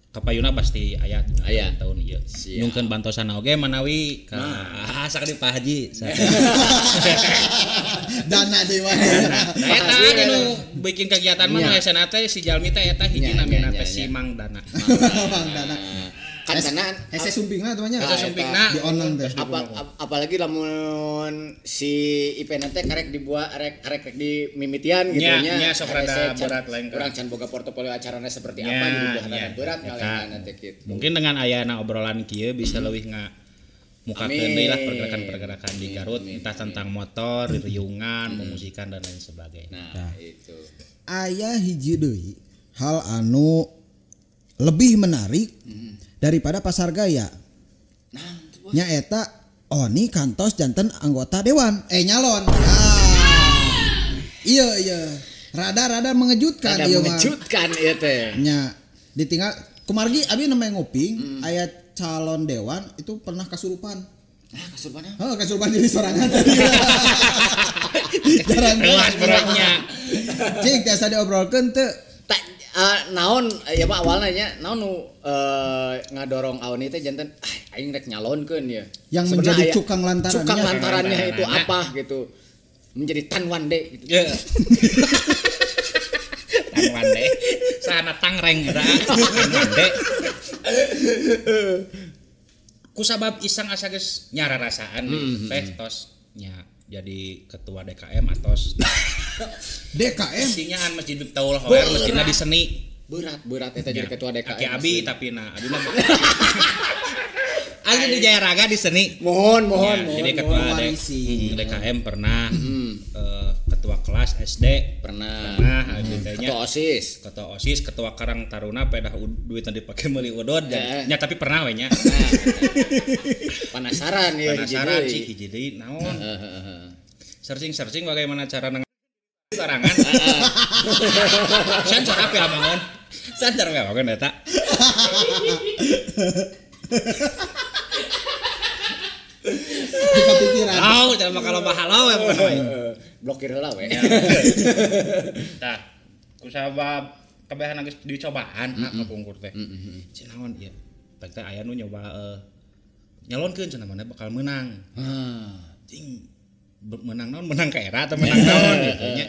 Kapayuna pasti aya tahun ieu. Nyungkeun bantosana oge manawi ka sak di Pak Haji. Dana deui wae. Eta anu bikin kegiatan mah nu hesena teh si jalmi teh eta hiji namina teh si Mang Dana. Mang Dana. Kan hese sumpingna tuh nya. Hese sumpingna di onang teh. Apalagi lamun si IPN teh karek dibuat karek di mimitian gitu nya. Nya sok rada berat lain. Urang can boga portofolio acarana seperti apa jadi rada berat ngalengana teh kitu. Mungkin dengan ayana obrolan kieu bisa leuwih ngamukakeun deui lah pergerakan-pergerakan di Garut entah tentang motor, riungan, memusikan dan lain sebagainya. Nah, itu. Aya hiji deui hal anu lebih menarik daripada pasar gaya. Nah, nyaeta Oni kantos janten anggota dewan nyalon. Ah. Iya iya. Rada-rada mengejutkan rada ieu mah. Mengejutkan ieu teh. Nya ditinggal kumargi abi namanya nguping aya calon dewan itu pernah kasurupan. Ah, kasurupan. Heuh, kasurupan jadi sorangan tadi. Jarang beratnya. Cing tiasa diobrolkeun teu. Naon ya Pak awalnya nya naon nu ngadorong Aoni teh janten aing rek nyalonkeun ya. Yang sebenarnya menjadi cukang lantarannya. Cukang lantarannya itu apa gitu. Menjadi Tanwande gitu. Yeah. Tanwande. Sana tangreng eta. Tanwande. Kusabab isang asa geus nyararasaan teh tos nya jadi ketua DKM atos DKM sinyaan Masjid Miftahul Khoer masjidna di seni berat eta jadi ketua DKM aki abi tapi na abi mah abi di Jayaraga di seni mohon jadi ketua DKM pernah ketua kelas SD pernah abi teh nya ketua OSIS ketua Karang Taruna pedah duitna dipake meuli udud nya tapi pernah we nya penasaran ya penasaran cik hiji deui naon searching bagaimana cara sorangan. Sensor apa ya bangun? Sensor apa bangun eta? Buka pikiran. Oh, jangan bakal loba halau ya pokoknya. Blokir heula we. Tah, kusabab kabehan geus dicobaan kapungkur teh. Cenah naon ieu? Tah teh aya nu nyoba nyalonkeun cenah mana bakal menang. Cing menang naon menang ka era atau menang naon gitu nya.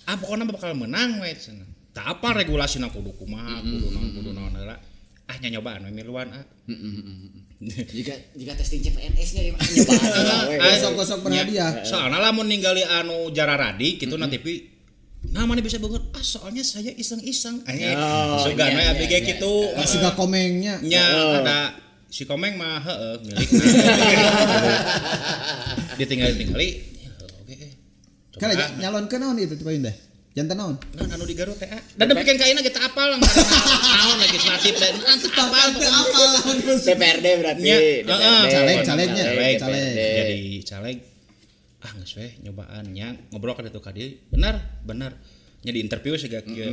Ah pokoknya bakal menang we cenah. Tah apa regulasina kudu kumaha, kudu naon heula. Ah nya nyobaan we miluan ah. Jika testing CPNS nya nyobaan we. Gosok-gosok berhadiah. Soalna lamun ningali anu jararadi kitu na TV nah mana bisa banget ah soalnya saya iseng-iseng. Sugan we abg kitu. Siga komengnya. Nya ada si komeng mah heeh milikna. Ditinggali-tinggali. Oke. Kala nyalonkeun naon itu teh Payun teh? Jantan naon? Naon anu di Garut teh. Dan depikeun ka ayeuna kita apal naon legislatif teh. Apal apal DPRD berarti. Caleg calegnya. Caleg. Jadi caleg. Ah geus we nyobaan nya ngobrol ka ditu ka dieu. Benar. Nya di interview siga kieu.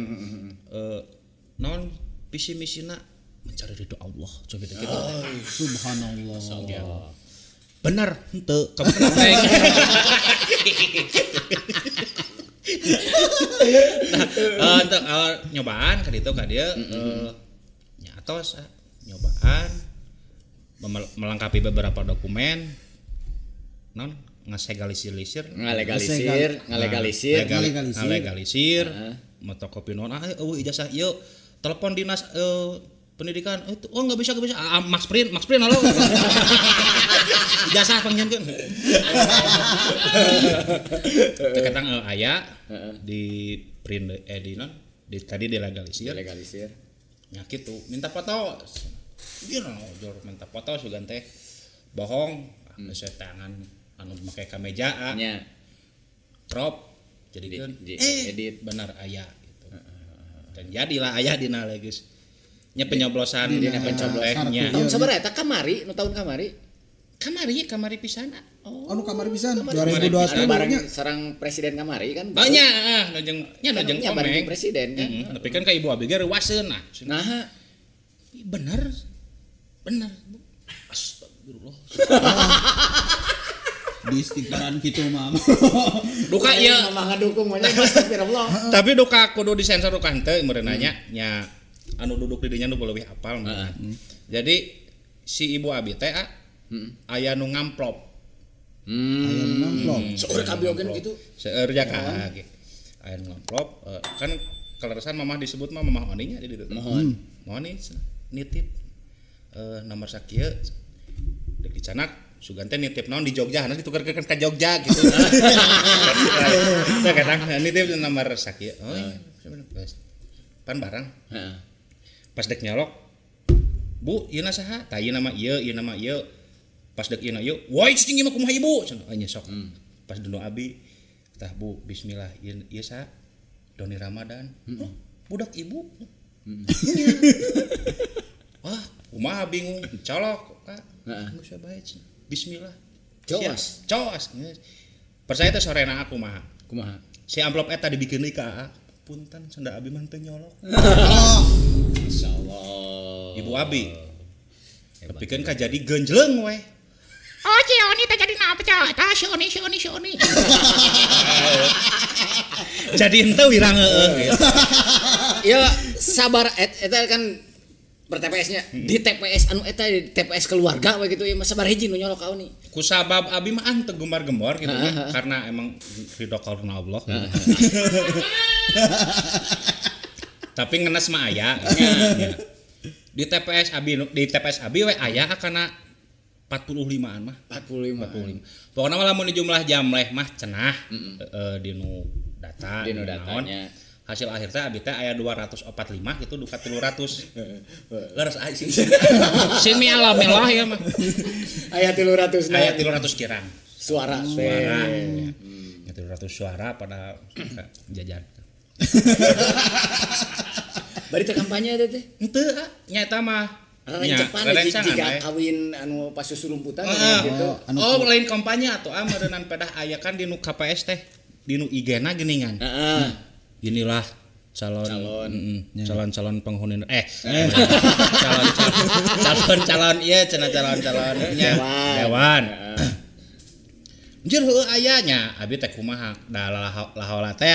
Naon visi misina mencari ridho Allah coba gitu. Subhanallah. Benar henteu kamu kenapa? Nah, nyobaan ka ditu ka dieu nya atos nyobaan melengkapi beberapa dokumen non ngasegalisir ngalegalisir motokopi non ah eueuh ijazah ieu telepon dinas Pendidikan itu oh enggak bisa. Max Print halo. Ijazah panggilkeun. Teu ketang aya di print di non di tadi dilegalisir. Dilegalisir. Nya kitu, minta foto. Ieu jor minta foto sugan teh. Bohong, geus tangan anu make kameja. Nya. Crop jadikeun edit benar aya gitu. Dan jadilah aya dina legis. Nya penyoblosan dina pencoblosan. Tahun sabaraha eta kamari, nu tahun kamari? Kamari pisan. Oh, anu kamari pisan 2023 bareng sareng presiden kamari kan. Banyak heeh, nu jeung nya nu jeung bareng presiden kan. Tapi kan ka Ibu Abi ge reuwaseun nah. Nah, bener. Bener. Astagfirullah. Di istikaran kitu mah. Duka ieu mah ngadukung mah astagfirullah. Tapi duka kudu disensor duka henteu meureun nya nya anu duduk di dinya nu leuwih apal mah. Jadi si Ibu Abi teh aya nu ngamplop. Aya nu ngamplop. Seueur kabeh oge kitu. Seueur ja ka. Aya nu ngamplop kan kaleresan mamah disebut mah Mamah Oni nya di ditu. Mohon. Mohon nitip nomor sakieu dek dicanak sugan teh nitip naon di Jogja, harus ditukarkeun ka Jogja gitu. Teh kadang nitip nomor sakieu. Oh iya, pan barang. Heeh. Pas dek nyolok, Bu, ieu na saha? Tah ieu nama ieu, ieu nama ieu. Pas dek ieu na ieu, woi cicing ieu mah kumaha ibu? Cenah, nya sok. Pas dunu abi, tah Bu, bismillah, ieu ieu saha? Doni Ramadan. Oh, budak ibu. Wah, kumaha bingung, colok, Pak. Heeh. Geus bae cenah. Bismillah. Coas. Coas. Percaya teh sorena aku mah. Kumaha? Si amplop eta dibikeun deui ka AA. Punten senda abi mah teu nyolok. Oh. Insyaallah. Ibu Abi. Tepikeun ka jadi genjleung we. Oh, si Oni teh jadi naon teh? Tah si Oni si Oni si Oni. Jadi henteu wirang heueuh gitu. Ya sabar eta kan per TPS-nya di TPS anu eta di TPS keluarga we gitu ya mah sabar hiji nu nyolok ka Oni. Ku sabab abi mah teu gembar-gembor gitu ya karena emang ridho karena Allah. Tapi ngenes mah aya. Di TPS abi di TPS abi we aya kana 45-an mah. 45. Pokona mah lamun di jumlah jamleh mah cenah di nu data di nu datanya. Hasil akhir teh abi teh aya 245 gitu duka 300. Leres aya sih. Simi alhamdulillah ya mah. Aya 300 aya 300 kirang. Suara suara. Ya 300 suara pada jajan. Bari teh kampanye teh teh? Henteu nya eta mah. Rencepan jika kawin anu pas susurumputan gitu. Oh, lain kampanye atuh ah meureunnan pedah aya kan di nu KPS teh, di nu IG-na geuningan. Heeh. Inilah calon calon penghuni calon iya cenah calon-calonnya dewan. Anjir heueuh aya nya abi teh kumaha da lahola teh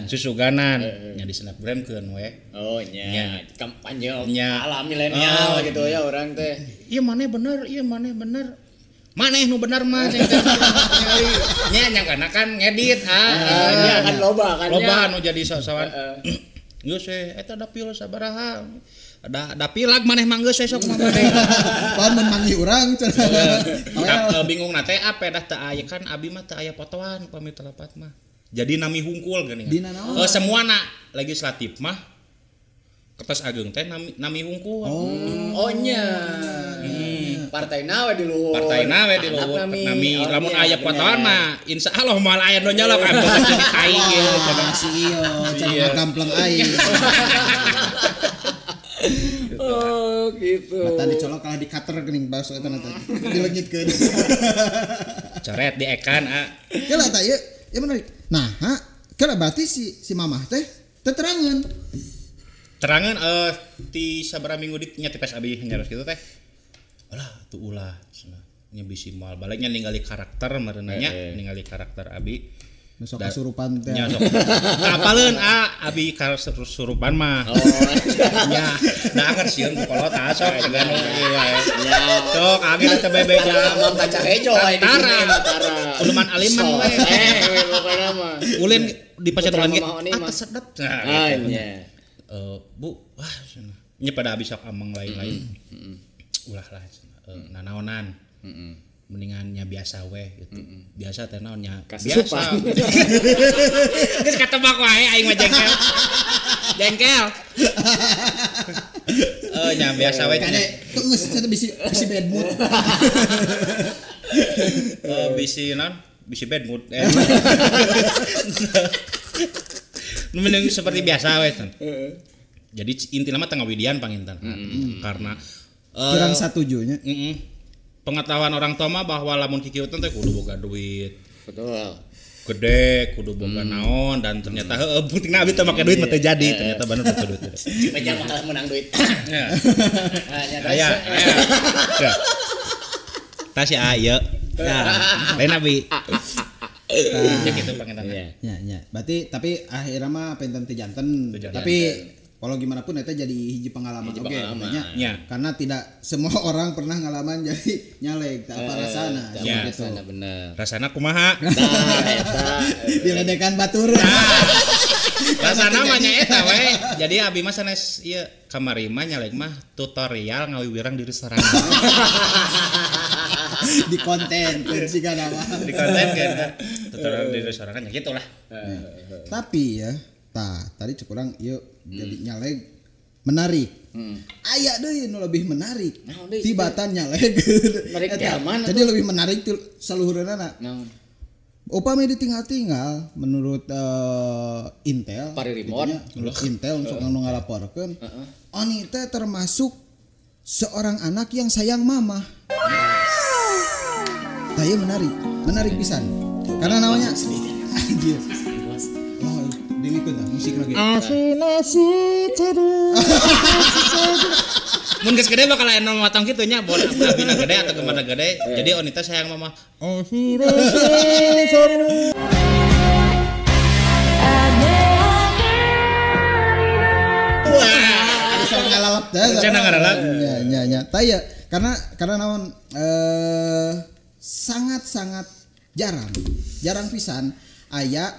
susuganan nya di snapgramkeun we. Oh nya kampanye ala milenial gitu ya orang teh. Ieu maneh bener, ieu maneh bener. Maneh nu bener mah cing teh. Nya nyangkana kan ngedit nya kan loba kan loba nu jadi sok-sokan. Geus we eta dapil sabaraha. Da dapilag maneh mah geus we sok mah maneh. Pan mun manggih urang cenah. Bingung na teh pedah teu aya kan abi mah teu aya potoan pami telepat mah. Jadi nami hungkul geuning. Semuana legislatif mah kertas ageung teh nami hungkul. Oh nya. Partai na we di luhur. Partai na we di luhur. Nami lamun aya potoan mah insyaallah moal aya nu nyolok anu jadi tai ieu cenah si ieu cenah gampleng aing. Oh gitu. Mata dicolok kalah di cutter geuning baso eta teh. Dilengitkeun. Coret di ekan a. Kela tah ieu, ieu menarik. Nah, ha, kela berarti si mamah teh teterangan. Terangan ti sabaraha minggu di nya TPS abi nyaros kitu teh. Alah tuh ulah cenah. Nya bisi moal baliknya ningali karakter meureunna nya, ningali karakter abi. Sok kasurupan teh. Nya sok. Apaleun abi kasurupan mah. Oh. Nya, da anger sieun ku kolot sok segano ieu wae. Nya. Sok abi teh bebeja mam kaca hejo wae di sini tara. Uluman aliman we. Pokona mah. Ulin di pacar ulan ge. Ah sedep. Nah, nya. Bu, wah cenah. Nya pada abis sok ameng lain-lain. Ulah lah nanaonan. Mendingan nya biasa weh gitu. Biasa teh naon nya? Biasa. Geus katebak wae aing mah jengkel. Jengkel. Nya biasa we. Kade geus cenah bisi bad mood. Bisi naon? Bisi bad mood. Mending seperti biasa we. Jadi intina mah tengah widian panginten. Karena kurang satujunya. Pengetahuan orang tua mah bahwa lamun kikieutan teh kudu boga duit. Betul. Gede, kudu boga naon dan ternyata heueuh pentingna abi teh make duit mah teu jadi, ternyata bener betul duit. Meja bakal menang duit. Ya. Aya. Ya. Tas ya ieu. Nah, lain abi. Ya gitu panginten. Ya, ya. Berarti tapi akhirnya mah penten teu janten. Tapi kalau gimana pun itu jadi hiji pengalaman oke okay, ya. Karena tidak semua orang pernah ngalaman jadi nyaleg tak apa rasana ya. Gitu. Rasana bener. Rasana kumaha? Nah, eta diledekan batur. Nah, rasana mah nya eta we. Jadi abi mah sanes ieu kamari mah nyaleg mah tutorial ngawiwirang diri sorangan. Di konten siga nama. Di konten kan. Tutorial diri sorangan ya gitulah. Tapi ya tah tadi cek urang ieu jadi nyaleg menarik. Aya deui nu lebih menarik. Tibatan nyaleg. Menarik mana? Jadi lebih menarik ti saluhureunana. Naon? Upami ditinggal-tinggal menurut Intel, menurut Intel untuk anu ngalaporkeun, Oni teh termasuk seorang anak yang sayang mama. Tah ieu menarik, menarik pisan. Karena namanya anjir. Dengikeun tah musik lagi. Mun geus gede bakal aya nu matang kitu nya, bon abina gede atau kemana gede. Jadi Onita sayang mama. Wah, bisa ngalalap teh. Cenah ngalalap. Nya nya nya. Tah ya, karena naon sangat-sangat jarang. Jarang pisan aya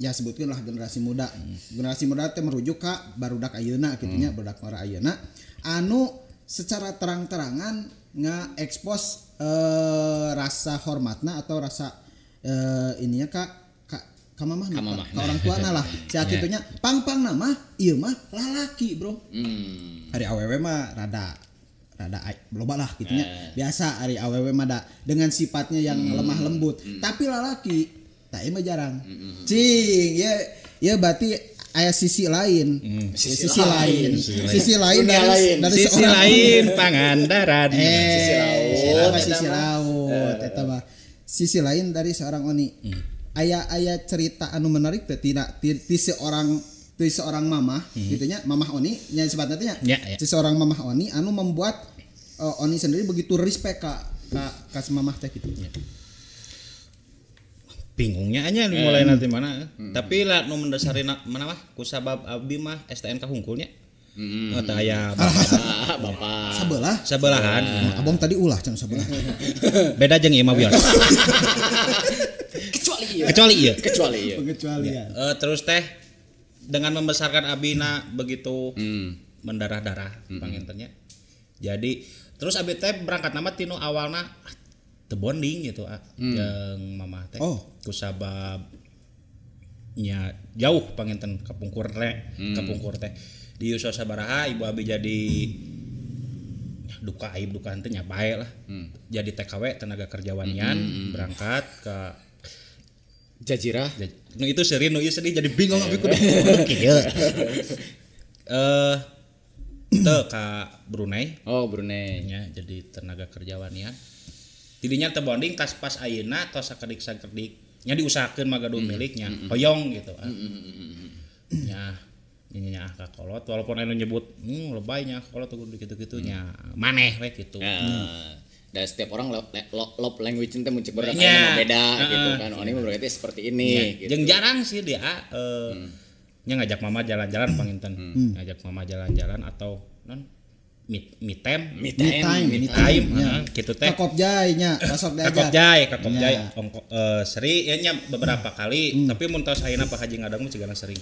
ya sebutkanlah generasi muda. Generasi muda teh merujuk ka barudak ayeuna kitu nya, barudak ngora ayeuna anu secara terang-terangan nge-expose rasa hormatna atau rasa ininya ka ka mamahna, ka orang tuana lah. Sia kitu nya pang-pangna mah ieu mah lalaki, bro. Ari awewe mah rada loba lah kitu nya. Biasa ari awewe mah da dengan sifatnya yang lemah lembut. Tapi lalaki tak mah jarang. Cing, ya berarti aya sisi lain. Sisi lain. Sisi lain dari sisi lain Pangandaran. Sisi laut, sisi laut eta mah. Sisi lain dari seorang Oni. Aya cerita anu menarik teh tina ti seorang mamah gitu nya, mamah Oni nya sebatna teh nya. Ti seorang mamah Oni anu membuat Oni sendiri begitu respect ka mamah teh gitu. Bingungnya aja mulai nanti mana. Tapi lah nu mendasari mana mah kusabab abdi mah STNK hungkulnya. Teu aya bapak. Sabelah. Sabelahan. Abang tadi ulah can sabelah. Beda jeung ieu mah wios. Kecuali ieu. Kecuali ieu. Kecuali ieu. Pengecualian. Terus teh dengan membesarkan abina begitu mendarah-darah pangintennya. Jadi terus abi teh berangkat nama tinu awalna teu bonding gitu jeung mamah teh. Kusabab nya jauh panginten kapungkur teh, kapungkur teh. Di yuswa sabaraha ibu abi jadi duka aib duka henteu nya bae lah. Jadi TKW tenaga kerja wanian berangkat ke Jajirah. Nu itu seri nu ieu sedih jadi bingung abi kudu kieu. Teu ka Brunei. Oh, Brunei. Nya jadi tenaga kerja wanian. Tidinya teu bonding tas pas ayeuna tos sakedik-sakedik nya diusahakeun mah gaduh miliknya hoyong gitu. Nya nya ka kolot walaupun anu nyebut lebay nya kolot kudu kitu-kitu nya maneh we kitu. Dan setiap orang love language teh mun cek barudak beda gitu kan. Oni mah berarti seperti ini gitu. Jeung jarang sih dia nya ngajak mama jalan-jalan panginten. Ngajak mama jalan-jalan atau non me time gitu teh. Ka Kopjai nya, sok diajak. Ka Kopjai seri ya nya beberapa kali, tapi mun tos ayeuna Pak Haji ngadang mah cigana sering.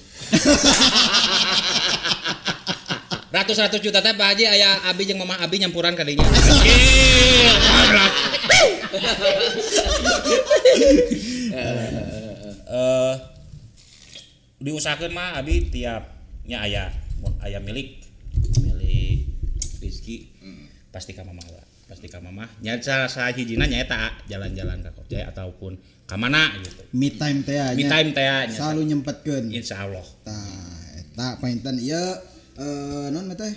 Ratus-ratus juta teh Pak Haji aya abi jeung mamah abi nyampuran ka dinya. Diusahakeun mah abi tiap nya aya mun aya milik Rizky pasti ka mamah lah. Pasti ka mamah. Nya sahijina nyaeta jalan-jalan ka Kopjaya ataupun ka mana gitu. Me time teh nya. Me time teh nya. Selalu nyempetkeun. Insyaallah. Tah eta painten ieu non teh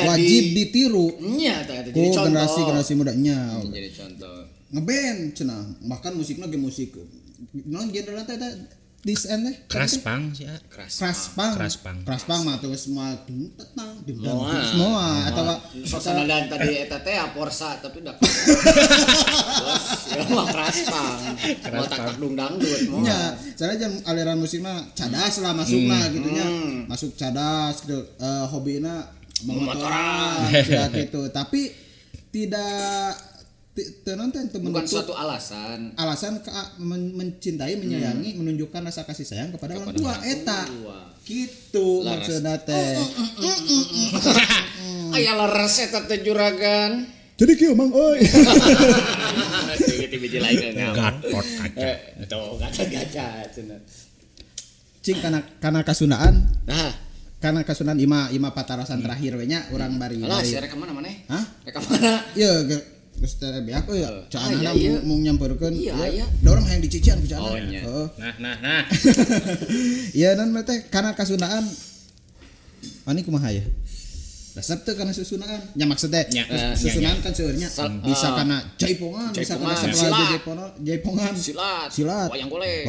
wajib ditiru. Nya tah eta jadi contoh. Generasi-generasi muda nya. Jadi contoh. Ngeband cenah, bahkan musikna ge musik non genre teh eta this end teh. Keras pang sih. Keras pang mah tuh semua tentang semua atau suasana tadi eta teh Forza tapi udah bos ya mah keras pang. Mau tak dung dangdut moal. Nya, soalnya jam aliran musik mah cadas lah masukna gitu nya. Masuk cadas gitu hobina memotoran gitu. Tapi tidak bukan suatu alasan mencintai, menyayangi, menunjukkan rasa kasih sayang kepada orang tua eta gitu maksudna teh. Aya leres eta teh juragan. Jadi kieu mang euy. Gitu biji lain gatot kaca. Tuh gatot kaca cenah. Cing kana kasundaan. Nah, karena kasundaan ima patarasan terakhir we nya urang bari. Alah, sia rek ka mana maneh? Hah? Rek ka mana? Ieu geus teh beak euy caanana mung nyamperkeun. Iya. Da urang hayang dicician ku caana. Heeh. Nah. Ieu non teh kana kasundaan ani kumaha ya? Resep teh kana susunaan. Nya maksud teh susunaan kan seueurnya bisa kana jaipongan, bisa kana sebelah jaipongan, silat,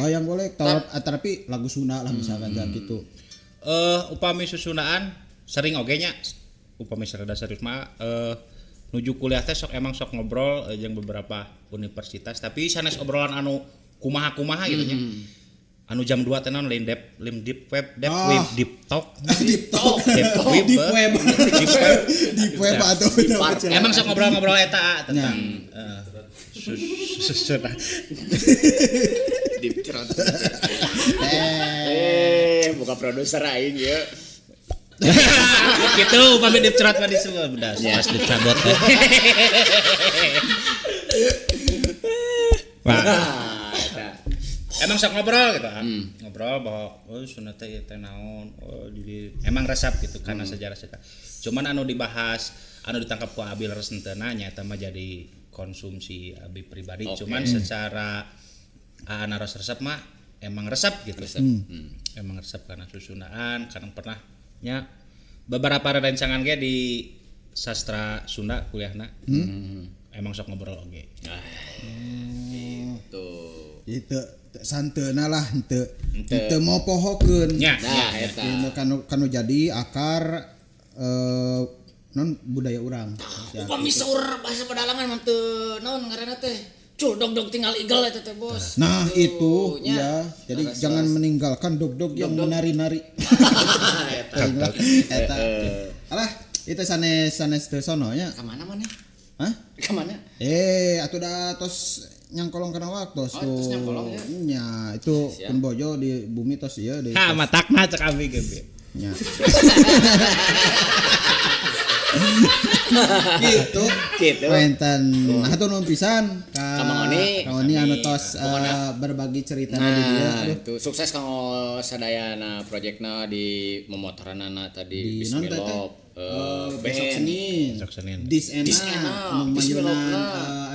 wayang golek, tapi lagu Sunda lah misalkan gitu. Upami susunaan sering oge nya upami sarada serius mah nuju kuliah teh sok emang sok ngobrol jeung beberapa universitas tapi sanes obrolan anu kumaha-kumaha gitu nya. Anu jam 2 teh naon lain deep web deep talk deep web atuh. Emang sok ngobrol-ngobrol eta tentang susunaan. Deep throat. Buka produser aing ieu. Gitu upami deep throat mah disebut udah pas dicabut. Wah. Emang sok ngobrol gitu. Ngobrol bahwa oh sunat teh ieu teh naon. Oh jadi emang resep gitu karena sejarah sejarah. Cuman anu dibahas, anu ditangkap ku abi leres henteu nya eta mah jadi konsumsi abi pribadi. Okay. Cuman secara naros resep mah emang resep gitu. Resep. Emang resep karena susunaan, karena pernah nya beberapa rerencangan ge di sastra Sunda kuliahna. Emang sok ngobrol oge. Gitu. Itu santeuna lah henteu. Henteu mau pohokeun. Nah, eta. Kanu jadi akar non budaya urang. Upami saur bahasa pedalangan mah teu naon ngaranna teh. Cul dog-dog tinggal igel eta teh bos. Nah, itu ya. Jadi laras, jangan meninggalkan dog-dog yang menari-nari. Eta. Eta. Alah, itu sanes sanes teu sono nya. Ka mana maneh? Hah? Ka mana? Atuh da tos nyangkolong kana waktu tos. Oh, tos nyangkolong ya. Nya, itu pun bojo di bumi tos ieu di. Ha, matakna cek abi ge. Nya. Gitu. Gitu. Wenten. Nah, atuh nuhun pisan ka Mang Oni. Kang Oni anu tos berbagi ceritana di dieu. Nah, itu sukses kanggo sadayana projekna di memotoranana tadi Bismillah. Besok Senin. Besok Senin. Disena memayunan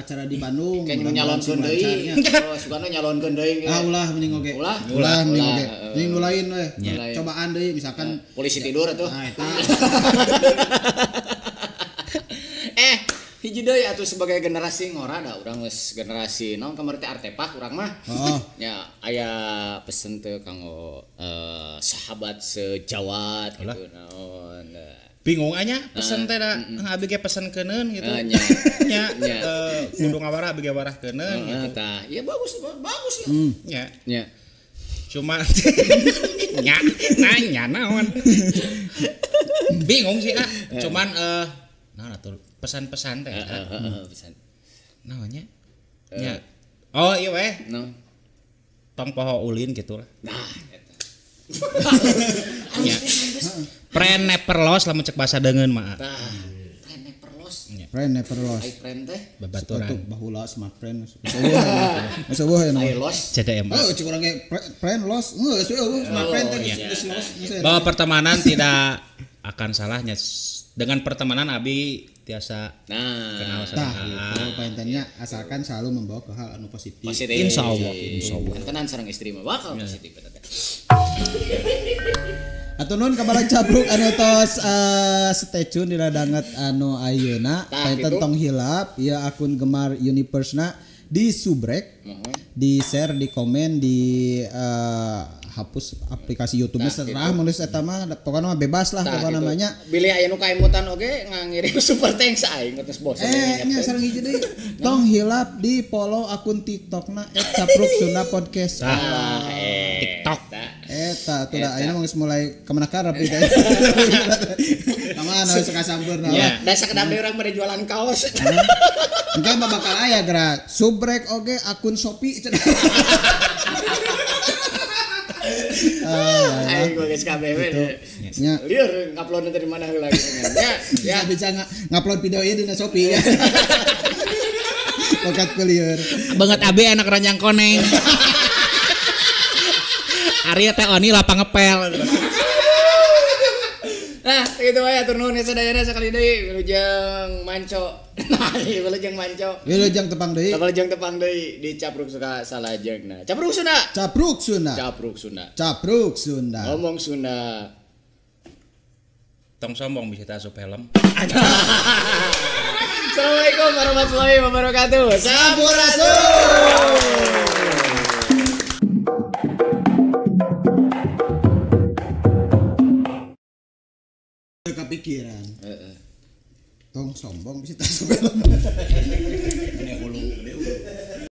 acara di Bandung. Kayak nyalonkeun deui. Oh, sugana nyalonkeun deui. Ah, ulah mending oge. Ulah mending oge. Mending nu lain we. Cobaan deui misalkan polisi tidur atuh. Nah, eta. Hiji deui atuh sebagai generasi ngora da urang geus generasi naon kamari teh artepak urang mah. Oh. Ya aya pesen teu kanggo sahabat sejawat gitu naon. Bingung anya pesen teh da abi ge pesen keuneun gitu. Nya kudu ngawarah abi ge warah keuneun gitu. Tah, ya bagus bagus ya. Nya. Nya. Cuma nya nanya naon. Bingung sih ah. Cuman naon atuh pesan-pesan teh. Pesan. Naonnya? Nya. Oh iya weh. No. Tong poho ulin gitu lah. Nah, eta. Nya. Friend never lost lamun cek bahasa deungeun mah. Tah, friend never lost. Friend never lost. Ai friend teh Babaturan. Sepatu baheula smart friend. Geus eueuh ya ai nama. lost. CDM. Oh, cek urang ge friend lost. Geus eueuh smart friend teh geus lost. Bahwa pertemanan tidak akan salahnya. Dengan pertemanan abi tiasa Nah, kenal Tah, sama gitu paintennya asalkan selalu membawa ke hal anu positif. positif. Insya Allah, insya Allah. Tenan sareng istri mah bakal positif eta teh. Atuh nuhun kabaran capruk anu tos stay tune dina danget anu ayeuna. Tah, Painten gitu. tong hilap ieu akun Gemar Universe-na di subrek, di share, di komen, di hapus aplikasi YouTube-nya serah menulis eta mah pokoknya mah bebas lah Tah, pokoknya gitu. namanya. Bilih aya nu kaemutan oge ngangirim super thanks aing geus bosen. Nya sareng hiji deui. Tong hilap di follow akun TikTokna @capruksundapodcast. Ah, TikTok. Eta tuh da ayeuna geus mulai kemana karep ieu teh. Kamana we suka sampeurna. Ya. Da sakedap deui urang bade jualan kaos. Engke mah bakal aya geura subrek oge akun Shopee cenah. Aing geus kabeh we. Nya. Lieur ngupload dari mana heula gitu nya. Ya bisa ngupload video ieu dina Shopee ya. Pokat kulieur. Banget abi anak ranjang koneng. Arya teh oni lapang ngepel. Nah, gitu wae atur nuhun sadayana sakali deui wilujeng manco. Nah, wilujeng manco. Wilujeng tepang deui. Wilujeng tepang deui di Capruk Suka salajengna. Capruk Sunda. Capruk Sunda. Capruk Sunda. Capruk Sunda. Ngomong Sunda. Tong sombong bisa asup helm. Assalamualaikum warahmatullahi wabarakatuh. Sampurasun. Kepikiran. Heeh. Tong sombong bisa asup helm. Ini hulu.